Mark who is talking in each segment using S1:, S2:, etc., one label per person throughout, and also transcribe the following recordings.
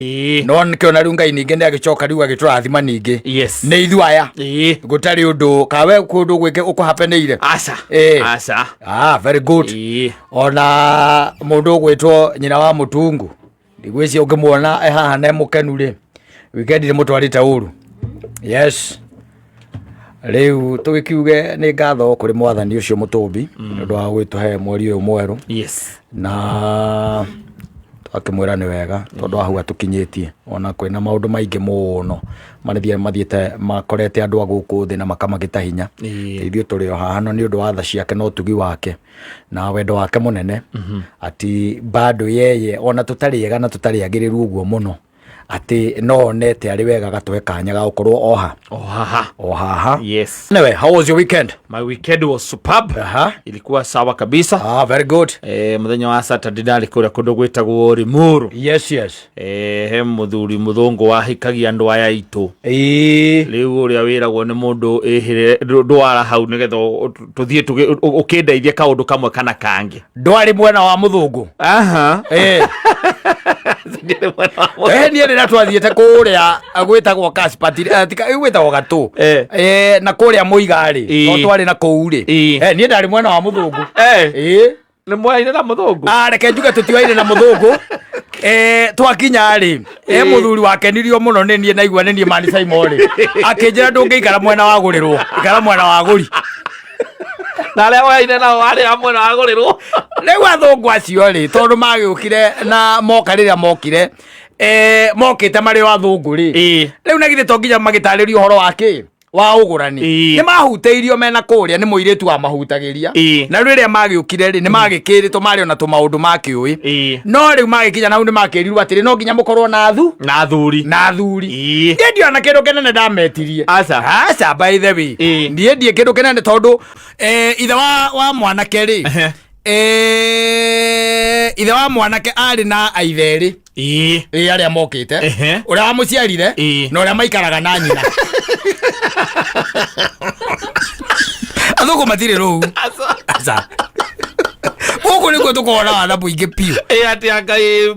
S1: No nĩkĩona rĩu Ngai ningĩ nĩ agĩcoka rĩu agĩtũrathima ningĩ. Nĩ ithuĩ aya. Gũtarĩ ũndũ kawe kũndũ gwĩke ũkũhapenĩire.
S2: Aca. Aca.
S1: Ah, very good. Ona mũndũ ũgwĩtwo nyina wa mũtungu ndigwĩcia ũngĩmuona e haha na e mũkenu rĩ, wikendi nĩ mũtwarĩte ũru. Yes, rĩu tũgĩkiuge nĩ ngatho kũrĩ mwathani ũcio mũtũmbi nĩ ũndũ wa gwĩtũhe mweri ũyũ mwerũ. Na twakĩmwĩra nĩ wega tondũ wa hau atũkinyĩtie, ona kwĩna maũndũ maingĩ mũno marĩa mathiĩte makorete andũ a gũkũ thĩ na makamagĩta hinya. Ithuĩ tũrĩ o haha no nĩ ũndũ wa tha ciake na ũtugi wake na wendo wake mũnene, ati bado yeye ona tũtarĩ ega na tũtarĩ agĩrĩru ũguo mũno, atĩ no onete arĩ wega gatũhe kanya ga gũkorwo oha
S2: O haha.
S1: O haha.
S2: Yes.
S1: Anyway, how was your weekend?
S2: My weekend was superb. Ilikuwa sawa kabisa.
S1: Ah, very good.
S2: Muthenya wa Saturday ndarĩ kũrĩa kũndũ gwĩtagwo Limuru. He mũthuri mũthũngũ wahikagia andũ aya aitũ. Rĩu ũrĩa wĩragwo nĩ mũndũ ĩhĩre ndwara hau nĩgetha tũthiĩ ũkĩndeithie kaũndũ kamwe kana kangĩ.
S1: Ndwarĩ mwena wa mũthũngũ?
S2: Aha. Ndĩrĩ mwena wa mũthũngũ.
S1: Niĩ rĩrĩa twathiĩte kũrĩa gwĩtagwo Caspati, gwĩtagwo gatũ. Na kũrĩa Mũiga-rĩ, to twarĩ na kũu rĩ. Niĩ ndarĩ mwena wa mũthũngũ.
S2: Nĩ mwaine na mũthũngũ?
S1: Ah, reke njuge tũtiwaine na mũthũngũ. Twakinya rĩ, mũthuri wakenirio mũno nĩ niĩ naigua nĩ niĩ Mani Simon rĩ, akĩnjĩra ndũngĩikara mwena wa gũrĩrwo, ikara mwena wa gũri.
S2: Na arĩa waine nao arĩ a mwena wa gũrĩrwo?
S1: Rĩu athũngũ acio rĩ, tondũ magĩũkire na moka rĩrĩa mokire, mokĩte marĩ o athũngũ rĩ, rĩu na githĩ to nginya magĩtarĩrio ũhoro wa kĩ wa ũgũrani? Nĩ mahutĩirio mena kũrĩa nĩ mũirĩtu wamahutagĩria. Na rĩrĩa magĩũkire rĩ, nĩ magĩkĩrĩtwo marĩ ona tũmaũndũ makĩũĩ. No rĩu magĩkinya na hau nĩ makĩrirwo atĩrĩ, no nginya mũkorwo na athu
S2: Na athuri.
S1: Na athuri. Niĩ ndiona kĩndũ kĩnene ndametirie.
S2: Aca.
S1: Aca, by the way, niĩ ndiĩ kĩndũ kĩnene tondũ ithe wa mwanake rĩ, ithe wa mwanake arĩ na aithe erĩ. Ĩ, arĩa mokĩte, ũrĩa wamũciarire na ũrĩa maikaraga na nyina. Athũngũ matirĩ rũu. Aca, gũkũ nĩkuo tũkoragwo na watha mũingĩ biũ.
S2: Ĩ, atĩ anga ĩ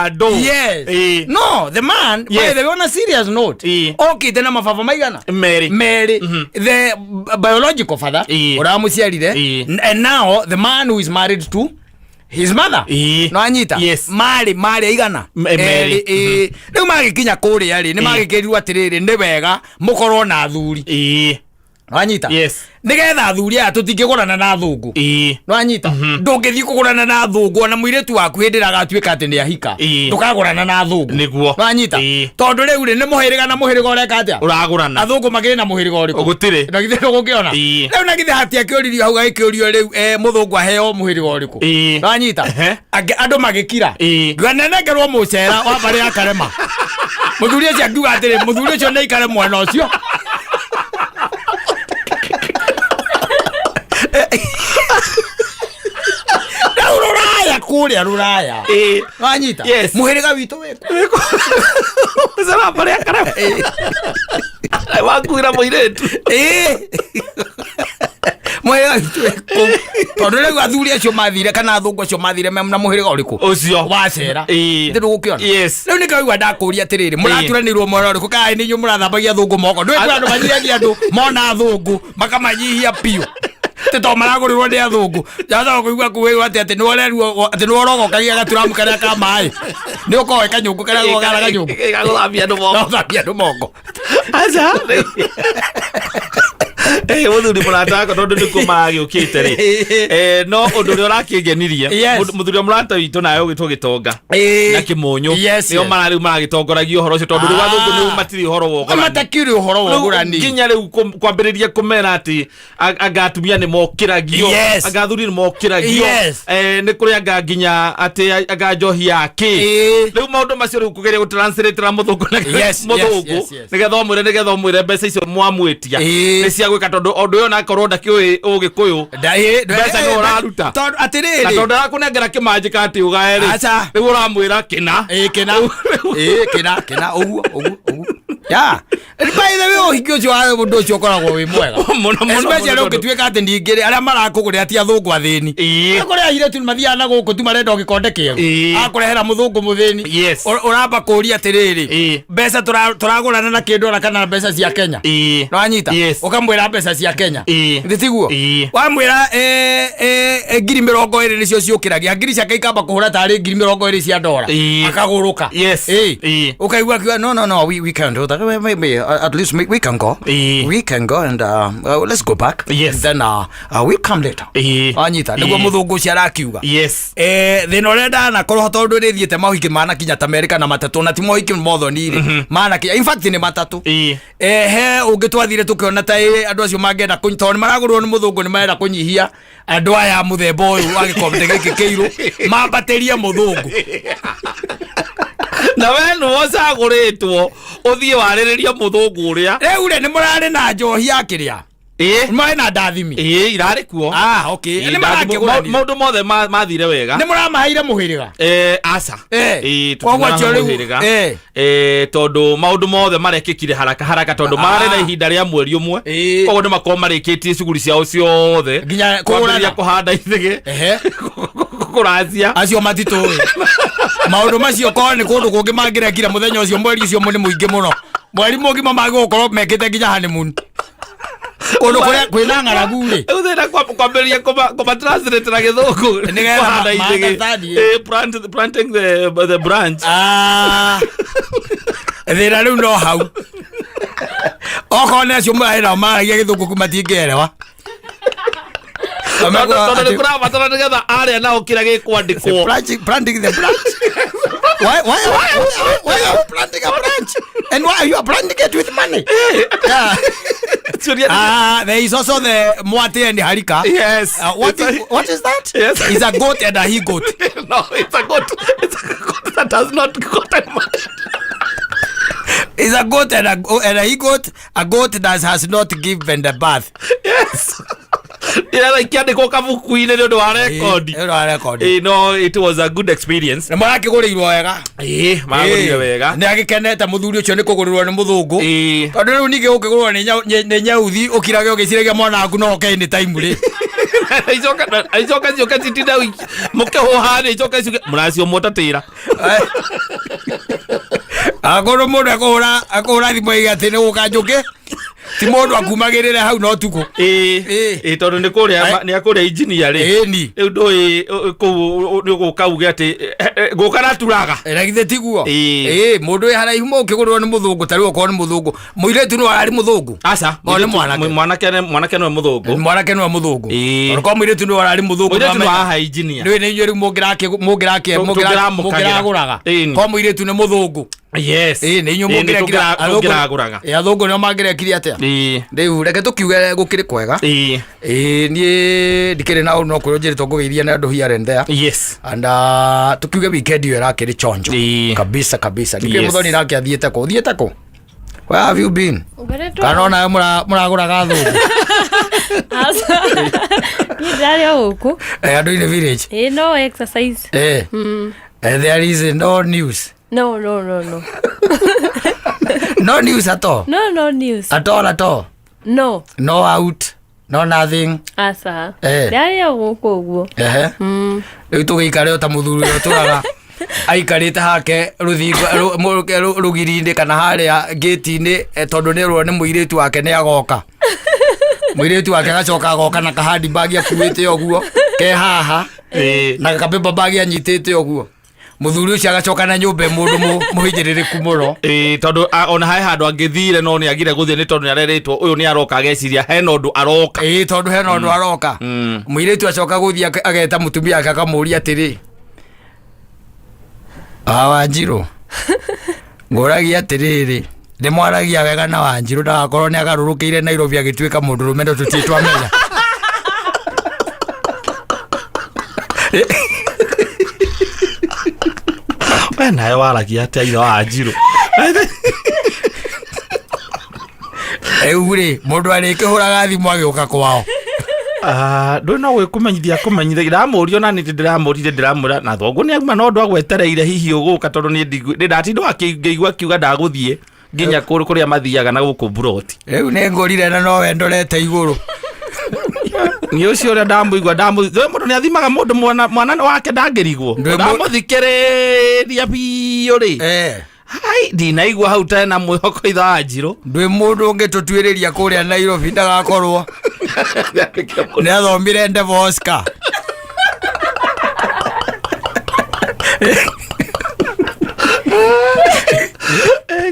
S2: andũ.
S1: Yes. No, the man, by the way, on a serious note, okĩte na mababa maigana?
S2: Merĩ.
S1: Merĩ. The biological father, ũrĩa wamũciarire, and now the man who is married to his mother. No anyita?
S2: Yes.
S1: Marĩ aigana?
S2: Merĩ.
S1: Erĩ, ĩĩ. Rĩu magĩkinya kũrĩa rĩ, nĩ magĩkĩrirwo atĩrĩrĩ, nĩ wega mũkorwo na athuri. Wanyita?
S2: Yes.
S1: Nĩgetha athuri aya tũtingĩgũrana na athũngũ. Nwanyita? Ndũngĩthiĩ kũgũrana na athũngũ ona mũirĩtu waku hĩndĩ ĩrĩa agatuĩka atĩ nĩ ahika. Ndũkagũrana na athũngũ. Nwanyita? Tondũ rĩu rĩ, nĩ mũhĩrĩga na mũhĩrĩga ũreka atĩa?
S2: Ũragũrana.
S1: Athũngũ makĩrĩ na mũhĩrĩga ũrĩkũ?
S2: Gũtirĩ.
S1: Na githĩ ndũgũkĩona? Rĩu na githĩ hatiakĩũririo hau gagĩkĩũrio rĩu, mũthũngũ aheo mũhĩrĩga ũrĩkũ? Nwanyita? Angĩ andũ magĩkira. Ngenengerwo mũcera wa mbarĩ ya Karema. Mũthuri ũcio akiuga atĩrĩ, mũthuri ũcio nĩ aikare mwena ũcio. Rĩu rũraya, kũrĩa rũraya, wanyita?
S2: Yes.
S1: Mũhĩrĩga witũ wĩkũ?
S2: Mũcera wa mbarĩ ya Karema. Wakuira mũirĩtu.
S1: Ĩĩ. Mũhĩrĩga witũ wĩ kũu, tondũ rĩu athuri acio mathire kana athũngũ acio mathire me na mũhĩrĩga ũrĩkũ?
S2: Ũcio.
S1: Wacera. Ndĩ ndũgũkĩona?
S2: Yes.
S1: Rĩu nĩkĩo igua ndakũria atĩrĩrĩ, mũraturanĩirwo mwena ũrĩkũ? Kana nĩ inyuĩ mũrathambagia athũngũ moko? Ndũĩ kwĩ andũ manyihagia andũ mona athũngũ makamanyihia biũ tĩ to maragũrĩrwo nĩ athũngũ. Ndacoka kũigua kuĩrwo atĩ nĩ ũrerwo atĩ nĩ ũrogokagia gaturamu karĩa ka maĩ, nĩ ũkoe kanyũngũ karĩa gogara kanyũngũ.
S2: Gagũthambia andũ moko.
S1: Gagũthambia andũ moko.
S2: Aca. Mũthuri mũrata wakwa, tondũ nĩkuo maragĩũkĩte rĩ, no ũndũ ũrĩa ũrakĩngenirie, mũthuri wa mũrata witũ nawe ũgĩtwo Gĩtonga na Kĩmũnyũ, nĩo mararĩu maragĩtongoragia ũhoro ũcio, tondũ rĩu athũngũ nĩu matirĩ ũhoro wa ũgũrani.
S1: Matakĩrĩ ũhoro wa
S2: Rĩu
S1: ũgũrani.
S2: Nginya rĩu kwambĩrĩria kũmera atĩ anga atumia nĩ mokĩragio, anga athuri nĩ mokĩragio, nĩ kũrĩ anga nginya atĩ anga njohi ya kĩ. Rĩu maũndũ macio rĩu kũgeria gũtranslate mũthũngũ na mũthũngũ, nĩgetha ũmwĩre mbeca icio mwamwĩtia nĩ cia gwĩka, tondũ ũndũ ũyũ onakorwo ndakĩũĩ Ũgĩkũyũ, mbeca nĩ ũraruta.
S1: Tondũ
S2: Na
S1: atĩrĩrĩ,
S2: tondũ arakũnengera kĩmanjĩka atĩ ũgae rĩ,
S1: Aca.
S2: rĩu ũramwĩra kĩna.
S1: Ĩĩ, kĩna. Ĩĩ, kĩna, kĩna, ũguo ũguo ũguo ya. By the way, ũhiki ũcio wa mũndũ ũcio ũkoragwo wĩ mwega.
S2: Mũno, mũno,
S1: Especially
S2: mũno, tondũ-
S1: ũngĩtuĩka atĩ ningĩ rĩ, arĩa marakũgũrĩra ti athũngũ athĩni. Kũrĩ airĩtu mathiaga na gũkũ tu marenda o gĩkonde kĩerũ. Akũrehera mũthũngũ mũthĩni. Ũramba kũũria atĩrĩrĩ, mbeca tũragũrana na kĩndũ ona kana mbeca cia Kenya. Nĩwanyita?
S2: Yes.
S1: Ũkamwĩra mbeca cia Kenya. Githĩ tiguo?
S2: Ĩĩ.
S1: Wamwĩra 20,000 nĩcio ciũkĩragia, ngiri ciake ikamba kũhũra tarĩ 20,000 cia ndora. Akagũrũka. Ũkaigua akiuga no no no we can do that. We, at least we can go. We can go and let's go back. And then we'll come later. Wanyita? Nĩguo mũthũngũ ũcio arakiuga. Thĩna ũrĩa ndanakorwo tondũ nĩ thiĩte mohiki manakinya ta merĩ kana matatũ, na ti mohiki mothoni rĩ manakinya, in fact nĩ matatũ. He ũngĩ twathire tũkĩona ta ĩ andũ acio mangĩenda tondũ nĩ maragũrwo nĩ mũthũngũ, nĩ marenda kũnyihia andũ aya mũthemba ũyũ wa gĩkombe gĩkĩ kĩirũ, mambatĩrie mũthũngũ.
S2: Na we nĩwe ũcagũrĩtwo ũthiĩ warĩrĩrie mũthũngũ ũrĩa.
S1: Rĩu rĩ, nĩ mũrarĩ na njohi ya kĩrĩa? Nĩ mũrarĩ na ndathimi?
S2: Ĩĩ, irarĩ kuo.
S1: Ah, okay.
S2: Ĩĩ,
S1: Nĩ marakĩgũranire?
S2: Maũndũ mothe mathire wega.
S1: Nĩ mũramaheire mũhĩrĩga?
S2: Aca. Ĩĩ,
S1: Koguo acio rĩu,
S2: tũtinamahe mũhĩrĩga. Tondũ maũndũ mothe marekĩkire haraka haraka, tondũ mararĩ na ihinda rĩa mweri ũmwe. Koguo nĩ makorwo marĩkĩtie cuguri ciao ciothe.
S1: Nginya
S2: Kwambĩrĩria
S1: kũgũrana.
S2: kũhanda ithĩgĩ, kũracia.
S1: Acio matitũĩ maũndũ macio, korwo nĩ kũndũ kũngĩ mangĩrekire mũthenya ũcio, mweri ũcio nĩ mũingĩ mũno, mweri mũgima magĩgũkorwo mekĩte nginya honeymoon kũndũ kũrĩa kwĩna ng'aragu rĩ.
S2: Rĩu thĩna kwambĩrĩria kũma translate na gĩthũngũ.
S1: Nĩgetha
S2: Kũhanda ithĩgĩ.
S1: ma-understand, ĩ.
S2: Planting the branch.
S1: Ah. Thĩna rĩu no hau, okorwo nĩ acio marĩ nao maragia gĩthũngũ ku matingĩerewa.
S2: Tondũ nĩ kũrabatara nĩgetha arĩa nao kĩrĩa gĩkwandĩkwo.
S1: Planting the branch. Why are you planting a branch? And why are you planting it with money? Yeah.
S2: Ciũria
S1: Ah, there is also the Mwate and Harika.
S2: Yes.
S1: What is that?
S2: Yes.
S1: It's a goat and a he goat.
S2: No, it's a goat. It's a goat that has not gotten married.
S1: It's a goat and a he goat. A goat that has not given the birth.
S2: Yes. Ndĩretha ikĩandĩkwo kabuku-inĩ nĩ ũndũ wa rekondi.
S1: Ĩno wa rekondi.
S2: No, it was a good experience.
S1: Nĩ marakĩgũrĩirwo wega.
S2: Ĩĩ, maragũrire wega.
S1: Nĩ agĩkenete mũthuri ũcio nĩ kũgũrĩrwo nĩ mũthũngũ. Tondũ rĩu ningĩ ũkĩgũrwo nĩ nyauthi ũkirage ũgĩciragia mwana waku no oke any time rĩ.
S2: Icoka ciũke citinda mũkĩhũha icoka ciuge mũracio mũtatĩra.
S1: Akorwo mũndũ akũhũra thimũ aiga atĩ nĩ gũka njũkĩ, ti mũndũ akumagĩrĩre hau no tukũ.
S2: Ĩĩ, tondũ nĩ kũrĩa nĩ akũrĩa engineer rĩ.
S1: Ĩni.
S2: Rĩu ndũĩ kũu nĩ ũgũka uge atĩ ngũka na turaga.
S1: Na githĩ tiguo?
S2: Ĩĩ.
S1: Ĩĩ, mũndũ wĩ haraihu mũkĩgũrĩrwo nĩ mũthũngũ, ta rĩu okorwo nĩ mũthũngũ, mũirĩtu no ararĩ mũthũngũ?
S2: Aca.
S1: O, nĩ mwanake.
S2: Mwanake nĩwe mũthũngũ.
S1: Mwanake nĩwe mũthũngũ.
S2: Ĩĩ.
S1: Okorwo mũirĩtu nĩwe ararĩ mũthũngũ,
S2: Mũirĩtu nĩ
S1: nĩwamenya.
S2: haha engineer.
S1: Nĩ inyuĩ rĩu
S2: Tũngĩramũkagĩra.
S1: mũngĩragũraga.
S2: Ĩni.
S1: Korwo mũirĩtu nĩ mũthũngũ.
S2: Yes.
S1: Ĩĩ, nĩ inyuĩ
S2: Ĩĩ, nĩ
S1: mũngĩrekire.
S2: tũngĩragũraga.
S1: Ĩĩ, athũngũ nĩo mangĩrekire atĩa?
S2: Ĩĩ.
S1: Rĩu reke tũkiuge gũkĩrĩ kwega. Ĩĩ, niĩ ndikĩrĩ na ũndũ, no kwĩrwo njĩrĩtwo ngũgeithia na andũ here and there. And tukiuge weekend ĩyo ĩrakĩrĩ chonjo. Kabisa kabisa. Ndikĩrĩ. Mũthoni nake athiĩte kũ? Ũthiĩte kũ? Where have you been?
S3: Ngoretwo.
S1: Kana onawe mũragũraga athũngũ?
S3: Aca. Niĩ ndĩrarĩ o gũkũ.
S1: Andũ-inĩ village.
S3: Ĩĩ, no exercise.
S1: There is no news?
S3: No, no, no, no.
S1: No news at all?
S3: No, no news.
S1: At all, at all?
S3: No.
S1: No out, no nothing?
S3: Aca. Ndĩrarĩ o gũkũ ũguo.
S1: Ehe. Rĩu tũgĩikare o ta mũthuri ũrĩa ũtũraga aikarĩte hake rũthingo rũgiri-inĩ kana harĩa ngĩti-inĩ, tondũ nĩ erwo nĩ mũirĩtu wake nĩ agoka. Mũirĩtu wake agacoka agoka na kahandi bag akuĩte ũguo ke haha na kapepa bag anyitĩte ũguo. Mũthuri ũcio agacoka na nyũmba ĩ mũndũ mũhinyĩrĩrĩku mũno.
S2: Ĩĩ, tondũ ona he handũ angĩthire no nĩ agire gũthiĩ nĩ tondũ nĩ arerĩtwo ũyũ nĩ aroka, ageciria hena ũndũ aroka.
S1: Ĩĩ, tondũ hena ũndũ aroka. Mũirĩtu acoka gũthiĩ ageta mũtumia wake akamũria atĩrĩ, "A Wanjirũ, ngũragia atĩrĩrĩ, nĩ mwaragia wega na Wanjirũ ndagakorwo nĩ agarũrũkĩire Nairobi agĩtuĩka mũndũrũme no tũtirĩ twamenya?"
S2: We nawe waragia atĩa ithe wa Wanjirũ?
S1: Rĩu rĩ, mũndũ arĩkĩhũraga thimũ agĩũka kwao?
S2: Ah, ndũĩ no gwĩkũmenyithia kũmenyithia ndĩramũria ona nĩ ndĩramũrire, ndĩramwĩra na thoguo nĩ auma no ũndũ agwetereire hihi ũgũka, tondũ niĩ nĩ ndatinda ngĩigua akiuga ndagũthiĩ. Nginya kũrĩa mathiaga na gũkũ mburoti.
S1: Rĩu nĩ ngũrire na nowe ndorete igũrũ.
S2: Nĩ ũcio ũrĩa ndamũigua mũndũ nĩ athimaga mũndũ mwana mwana wake ndangĩrigwo. Ndamũthikĩrĩria biũ rĩ. Hai, ndinaigua hau tena mwĩhoko itha wa njirũ.
S1: Ndwĩ mũndũ ũngĩtũtuĩrĩria kũrĩa Nairobi ndagakorwo nĩ athomire Ndevo Oscar.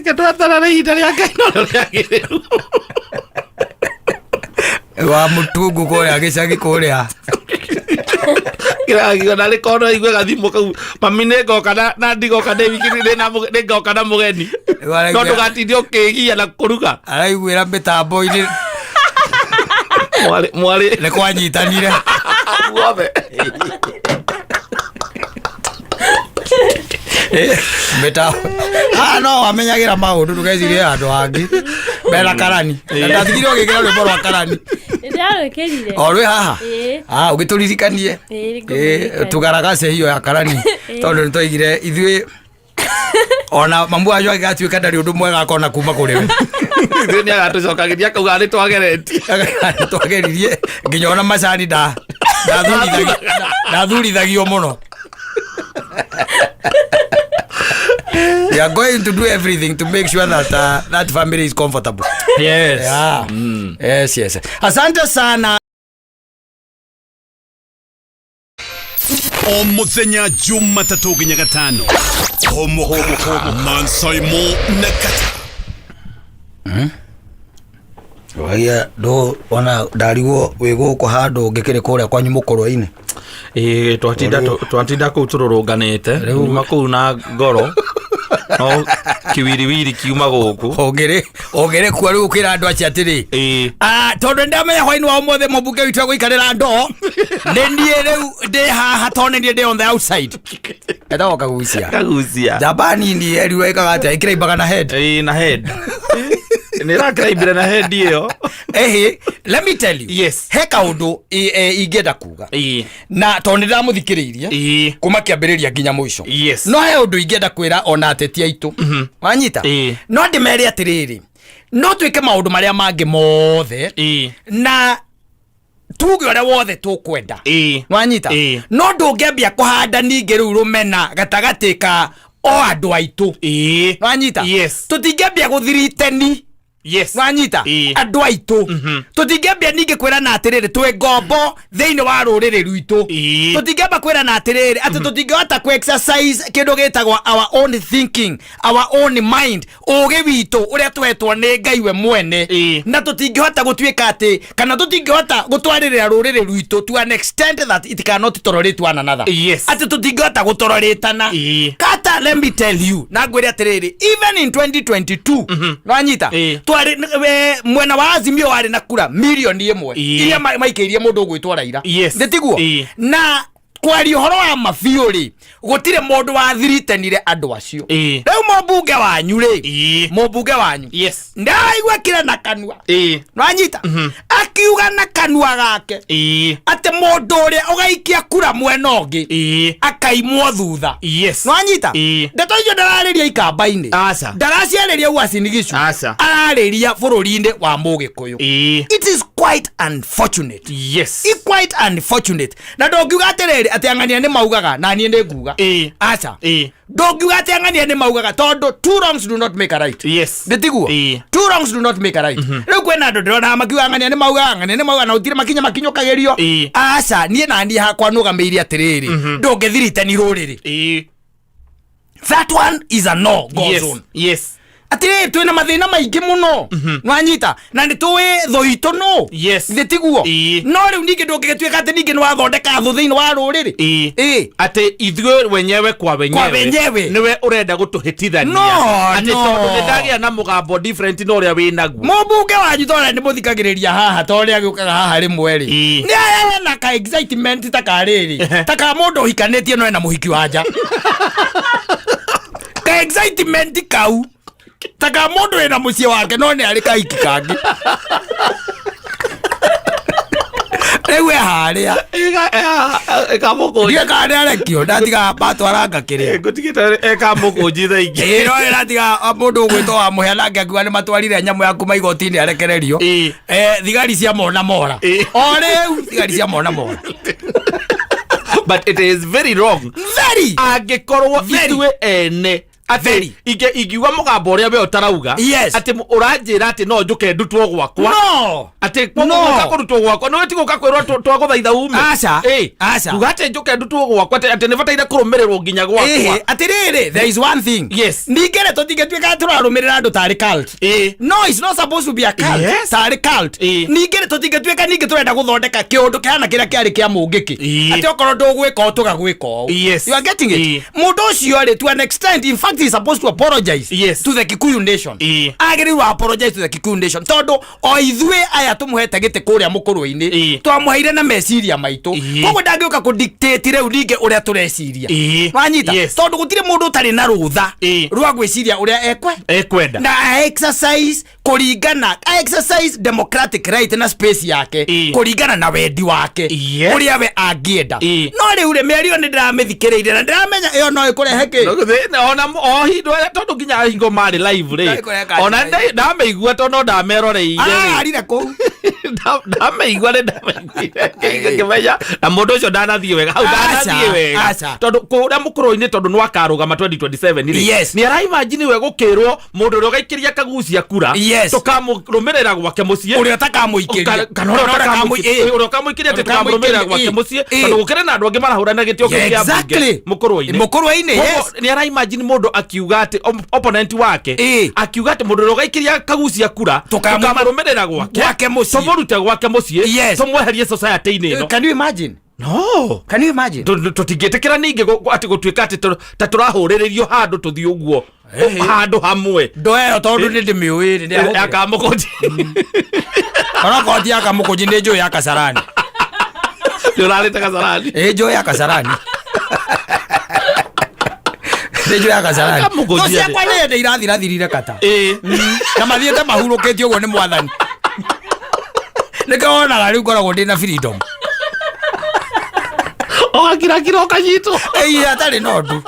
S2: Ketweterere ihinda rĩa Ngai no rĩo rĩagĩrĩru.
S1: Wa mũtungu kũrĩa gĩcagi kũrĩa.
S2: Kĩragigo na rĩkorwo no igue gathimũ kau mami nĩ ngoka na ndigoka ndĩ wiki nĩ ngoka na mũgeni. No ndũgatinde ũkĩgia na kũruga.
S1: Araiguĩra mĩtambo-inĩ.
S2: Mwarĩ mwarĩ.
S1: Nĩ kwanyitanire.
S2: Guothe.
S1: Mĩtambo. Ah, no wamenyagĩra maũndũ ndũgecirie handũ hangĩ. Mena karani. Na ndatigire ũgĩkĩra rwĩmbo rwa karani.
S3: Nĩndarwĩkĩrire.
S1: O rwĩ haha?
S3: Ĩĩ.
S1: Ah, ũgĩtũririkanie.
S3: Ĩĩ, ngũmũririkania.
S1: Tũgaragace hiyo ya karani. Tondũ nĩtwaigire ithuĩ ona mamu wanyu angĩgatuĩka ndarĩ ũndũ mwega akona kuma kũrĩ we.
S2: Ithuĩ nĩ agatũcokagĩria akauga nĩ twageretie.
S1: Twageririe nginya ona macani ndathurithagio mũno. We are going to do everything to make sure that that family is comfortable.
S2: Yes.
S1: Yeah. Yes, yes. Asante sana.
S4: O muthenya Jumatatũ nginya gatano. Homo homo homo Mansaimo na Kata.
S1: Wagia ndo ona ndarigwo wĩ gũkũ handũ ngĩkĩrĩ kũrĩa kwanyu mũkũrwe-inĩ.
S2: Ĩĩ, twatinda kũu tũrũrũnganĩte nyuma kũu na ngoro no kiwiriwiri kiuma gũkũ.
S1: Ũngĩrĩ kuo rĩu ũkĩra andũ acio atĩrĩ.
S2: Ĩĩ.
S1: Ah, tondũ nĩndamenya hwainĩ wa ũmũthĩ mũmbunge witũ egũikarĩra ndoo nĩ niĩ rĩu ndĩ haha tondũ nĩ niĩ ndĩ on the outside. Etagwo Kagucia.
S2: Kagucia.
S1: Njamba nini erirwo ĩkaga atĩa ĩkĩraimbaga na head.
S2: Ĩĩ, na head. Nĩ ĩrakĩraimbire na head ĩyo.
S1: Ehe, let me tell you.
S2: Yes.
S1: He kaũndũ ingĩenda kuga.
S2: Ĩĩ.
S1: Na tondũ nĩ ndamũthikĩrĩirie.
S2: Ĩĩ.
S1: Kuma kĩambĩrĩria nginya mũico.
S2: Yes.
S1: No he ũndũ ingĩenda kwĩra ona ateti aitũ. Wanyita?
S2: Ĩĩ.
S1: No ndĩmere atĩrĩrĩ. No twĩke maũndũ marĩa mangĩ mothe.
S2: Ĩĩ.
S1: Na tuge ũrĩa wothe tũkwenda.
S2: Ĩĩ.
S1: Wanyita?
S2: Ĩĩ.
S1: No ndũngĩambia kũhanda ningĩ rĩu rũmena gatagatĩ ka o andũ aitũ.
S2: Ĩĩ.
S1: Wanyita?
S2: Yes.
S1: Tũtingĩambia gũthiriteni.
S2: Yes.
S1: Wanyita?
S2: Ĩĩ.
S1: Andũ aitũ. Tũtingĩambia ningĩ kwĩrana atĩrĩrĩ twĩ ngombo thĩinĩ wa rũrĩrĩ rwitũ.
S2: Ĩĩ.
S1: Tũtingĩamba kwĩrana atĩrĩrĩ atĩ tũtingĩhota kũ exercise kĩndũ gĩtagwo our own thinking, our own mind, ũgĩ witũ ũrĩa tũhetwo nĩ Ngai we mwene.
S2: Ĩĩ.
S1: Na tũtingĩhota gũtuĩka atĩ kana tũtingĩhota gũtwarĩrĩra rũrĩrĩ rwitũ to an extent that it cannot tolerate one another.
S2: Yes.
S1: Atĩ tũtingĩhota gũtolerate-ana.
S2: Ĩĩ.
S1: Kata, let me tell you, na ngwĩre atĩrĩrĩ, even in 2022, nwanyita?
S2: Ĩĩ.
S1: Twarĩ, mwena wa Azimio warĩ na kura mirioni ĩmwe
S2: Ĩĩ.
S1: iria maikĩirie mũndũ ũgwĩtwo Raila.
S2: Yes.
S1: Nĩ tiguo?
S2: Ĩĩ.
S1: Na kwaria ũhoro wa mabiũ rĩ, gũtirĩ mũndũ wathiritanire andũ acio.
S2: Ĩĩ.
S1: Rĩu mũmbunge wanyu rĩ,
S2: Ĩĩ.
S1: mũmbunge wanyu
S2: Yes.
S1: ndaigua kĩra na kanua.
S2: Ĩĩ.
S1: Nwanyita? Akiuga na kanua gake
S2: Ĩĩ.
S1: atĩ mũndũ ũrĩa ũgaikia kura mwena ũngĩ
S2: Ĩĩ.
S1: akaimwo thutha.
S2: Yes.
S1: Nwanyita?
S2: Ĩĩ.
S1: Ndeto icio ndararĩria ikamba-inĩ.
S2: Aca.
S1: Ndaraciarĩria Uasin Gishu.
S2: Aca.
S1: Ararĩria bũrũri-inĩ wa Mũgĩkũyũ.
S2: Ĩĩ.
S1: It is quite unfortunate.
S2: Yes.
S1: It's quite unfortunate. Na ndũngiuga atĩrĩrĩ atĩ ang'ania nĩ maugaga na niĩ nĩ nguga.
S2: Ĩĩ.
S1: Aca.
S2: Ĩĩ.
S1: Ndũngiuga atĩ ang'ania nĩ maugaga tondũ two wrongs do not make a right.
S2: Yes.
S1: Nĩ tiguo?
S2: Ĩĩ.
S1: Two wrongs do not make a right. Rĩu kwĩna andũ ndĩrona makiuga ang'ania nĩ maugaga, ang'ania nĩ maugaga na gũtirĩ makinya makinyũkagĩrio.
S2: Ĩĩ.
S1: Aca, niĩ na niĩ hakwa nũgamĩire atĩrĩrĩ, ndũngĩthiritani rũrĩrĩ.
S2: Ĩĩ.
S1: That one is a no go
S2: Yes.
S1: zone.
S2: Yes.
S1: Atĩrĩrĩ twĩna mathĩna maingĩ mũno. Nwanyita? Na nĩ tũĩ thũ itũ nũ.
S2: Yes.
S1: Nĩ tiguo?
S2: Ĩĩ.
S1: No rĩu ningĩ ndũngĩgĩtuĩka atĩ ningĩ nĩwathondeka thũ thĩinĩ wa rũrĩrĩ.
S2: Ĩĩ.
S1: Ĩĩ.
S2: Atĩ ithuĩ wenyewe kwa wenyewe.
S1: Kwa wenyewe.
S2: Nĩwe ũrenda gũtũhĩtithania.
S1: No,
S2: Atĩ
S1: no.
S2: tondũ nĩndagĩa na mũgambo different na ũrĩa wĩnaguo.
S1: Mũmbunge wanyu tondũ nĩ mũthikagĩrĩria haha ta ũrĩa agĩũkaga haha rĩmwe rĩ.
S2: Ĩĩ.
S1: Nĩ ena ka excitement ta ka rĩrĩ. Ta ka mũndũ ũhikanĩtie no ena mũhiki wa nja. Ka excitement kau. Ta ka mũndũ wĩna mũciĩ wake no nĩ arĩ kahiki kangĩ. Rĩu e harĩa.
S2: Ĩkamũkũnji.
S1: Ndiũĩ kana nĩ arekio ndatiga batwaranga kĩrĩa.
S2: Ngũtigĩte ĩkamũkũnji thaa ingĩ.
S1: Ĩĩ no ĩratiga mũndũ ũgwĩtwo wa mũhĩa nake akiuga nĩ matwarire nyamũ ya kuma igoti-inĩ arekererio.
S2: Ĩĩ.
S1: Thigari cia mona mora.
S2: Ĩĩ.
S1: O rĩu thigari cia mona mora.
S2: But it is very wrong.
S1: Very.
S2: Angĩkorwo
S1: Very.
S2: ithuĩ ene atĩ
S1: Very.
S2: ingiuga mũgambo ũrĩa we ũtarauga
S1: Yes.
S2: atĩ ũranjĩra atĩ no njũke ndutwo gwakwa
S1: No.
S2: atĩ
S1: No.
S2: gũka kũrutwo gwakwa nĩ ti gũka kwĩrwo twagũthaitha ume.
S1: Aca.
S2: Ĩ.
S1: Aca.
S2: Kuga atĩ njũke ndutwo gwakwa atĩ nĩ bataire kũrũmĩrĩrwo nginya gwakwa.
S1: Ĩhĩ, atĩrĩrĩ, there is one thing.
S2: Yes.
S1: Ningĩ rĩ tũtingĩtuĩka tũrarũmĩrĩra andũ tarĩ cult.
S2: Ĩ.
S1: No, it's not supposed to be a cult.
S2: Yes.
S1: Tarĩ cult.
S2: Ĩ.
S1: Ningĩ rĩ tũtingĩtuĩka ningĩ tũrenda gũthondeka kĩũndũ kĩhana kĩrĩa kĩarĩ kĩa mũngĩkĩ.
S2: Ĩ.
S1: Atĩ okorwo ndũgwĩka ũũ tũgagwĩka ũũ.
S2: Yes.
S1: You are getting it?
S2: Ĩ.
S1: Mũndũ ũcio rĩ, to an extent, in fact, he is supposed to apologize
S2: Yes.
S1: to the Kikuyu nation.
S2: Ĩ.
S1: Agĩrĩirwo apologize to the Kikuyu nation tondũ o ithuĩ aya tũmũhete gĩtĩ kũrĩa mũkũrũ-inĩ
S2: Ĩ.
S1: twamũheire na meciria maitũ.
S2: Ĩ.
S1: Koguo ndangĩũka kũ dictate rĩu ningĩ ũrĩa tũreciria.
S2: Ĩ.
S1: Wanyita?
S2: Yes.
S1: Tondũ gũtirĩ mũndũ ũtarĩ na rũtha
S2: Ĩ.
S1: rwa gwĩciria ũrĩa ekwe
S2: Ekwenda.
S1: na a exercise kũringana a exercise democratic right na space yake
S2: Ĩ.
S1: kũringana na wendi wake
S2: Yes.
S1: ũrĩa we angĩenda.
S2: Ĩ.
S1: No rĩu rĩ mĩario nĩ ndĩramĩthikĩrĩirie na ndĩramenya ĩyo no ĩkũrehe kĩ.
S2: Ona o hingo ĩrĩa tondũ nginya hingo marĩ live rĩ
S1: Ndagĩkũreka
S2: ona
S1: njĩra ĩyo.
S2: ndamĩigua tondũ no ndameroreire rĩ.
S1: Ararire kũu.
S2: Ndamĩigua nĩ ndamĩiguire ngĩmenya na mũndũ ũcio ndanathiĩ wega hau
S1: Aca,
S2: ndanathiĩ wega
S1: aca.
S2: tondũ kũrĩa mũkũrũ-inĩ tondũ nĩ akarũgama 2027 rĩ
S1: Yes.
S2: nĩ araimagine we gũkĩrwo mũndũ ũrĩa ũgaikĩria kagucia kura
S1: Yes.
S2: tũkamũrũmĩrĩra gwake mũciĩ
S1: Ũrĩa ũtakamũikĩria.
S2: Kana ũrĩa
S1: Ĩ.
S2: ũrĩa ũkamũikĩria atĩ tũkamũrũmĩrĩra gwake mũciĩ
S1: Ĩ.
S2: tondũ gũkĩrĩ na andũ angĩ marahũrana gĩtĩ kĩu kĩa mbunge
S1: Exactly.
S2: mũkũrũ-inĩ.
S1: Mũkũrũ-inĩ,
S2: Koguo
S1: yes.
S2: nĩ araimagine mũndũ akiuga atĩ opponent wake
S1: Ĩ.
S2: akiuga atĩ mũndũ ũrĩa ũgaikĩria kagucia kura tũkamũrũmĩrĩra gwake
S1: Gwake mũciĩ.
S2: tũmũrute gwake mũciĩ
S1: Yes.
S2: tũmweherie society-inĩ ĩno.
S1: Can you imagine?
S2: No.
S1: Can you imagine?
S2: Tũtingĩtĩkĩra ningĩ atĩ gũtuĩka atĩ ta tũrahũrĩrĩrio handũ tũthiĩ ũguo handũ hamwe.
S1: Ndoa ĩyo tondũ nĩ ndĩmĩũĩ rĩ, nĩ
S2: Akamũkũnji.
S1: Onokorwo ti ya Kamũkũnji nĩ njũĩ ya Kasarani.
S2: Nĩ ũrarĩte Kasarani.
S1: Ĩ njũĩ ya Kasarani. Nĩ njũĩ ya Kasarani.
S2: Kamũkũnji
S1: Thũ ciakwa nĩ hĩndĩ irathirathirire kata.
S2: Ĩ.
S1: Na mathiĩte mahurũkĩtio ũguo nĩ mwathani. Nĩkĩo wonaga rĩu ngoragwo ndĩna freedom.
S2: Ũgakirakira ũkanyitwo.
S1: Ĩĩ hatarĩ na ũndũ.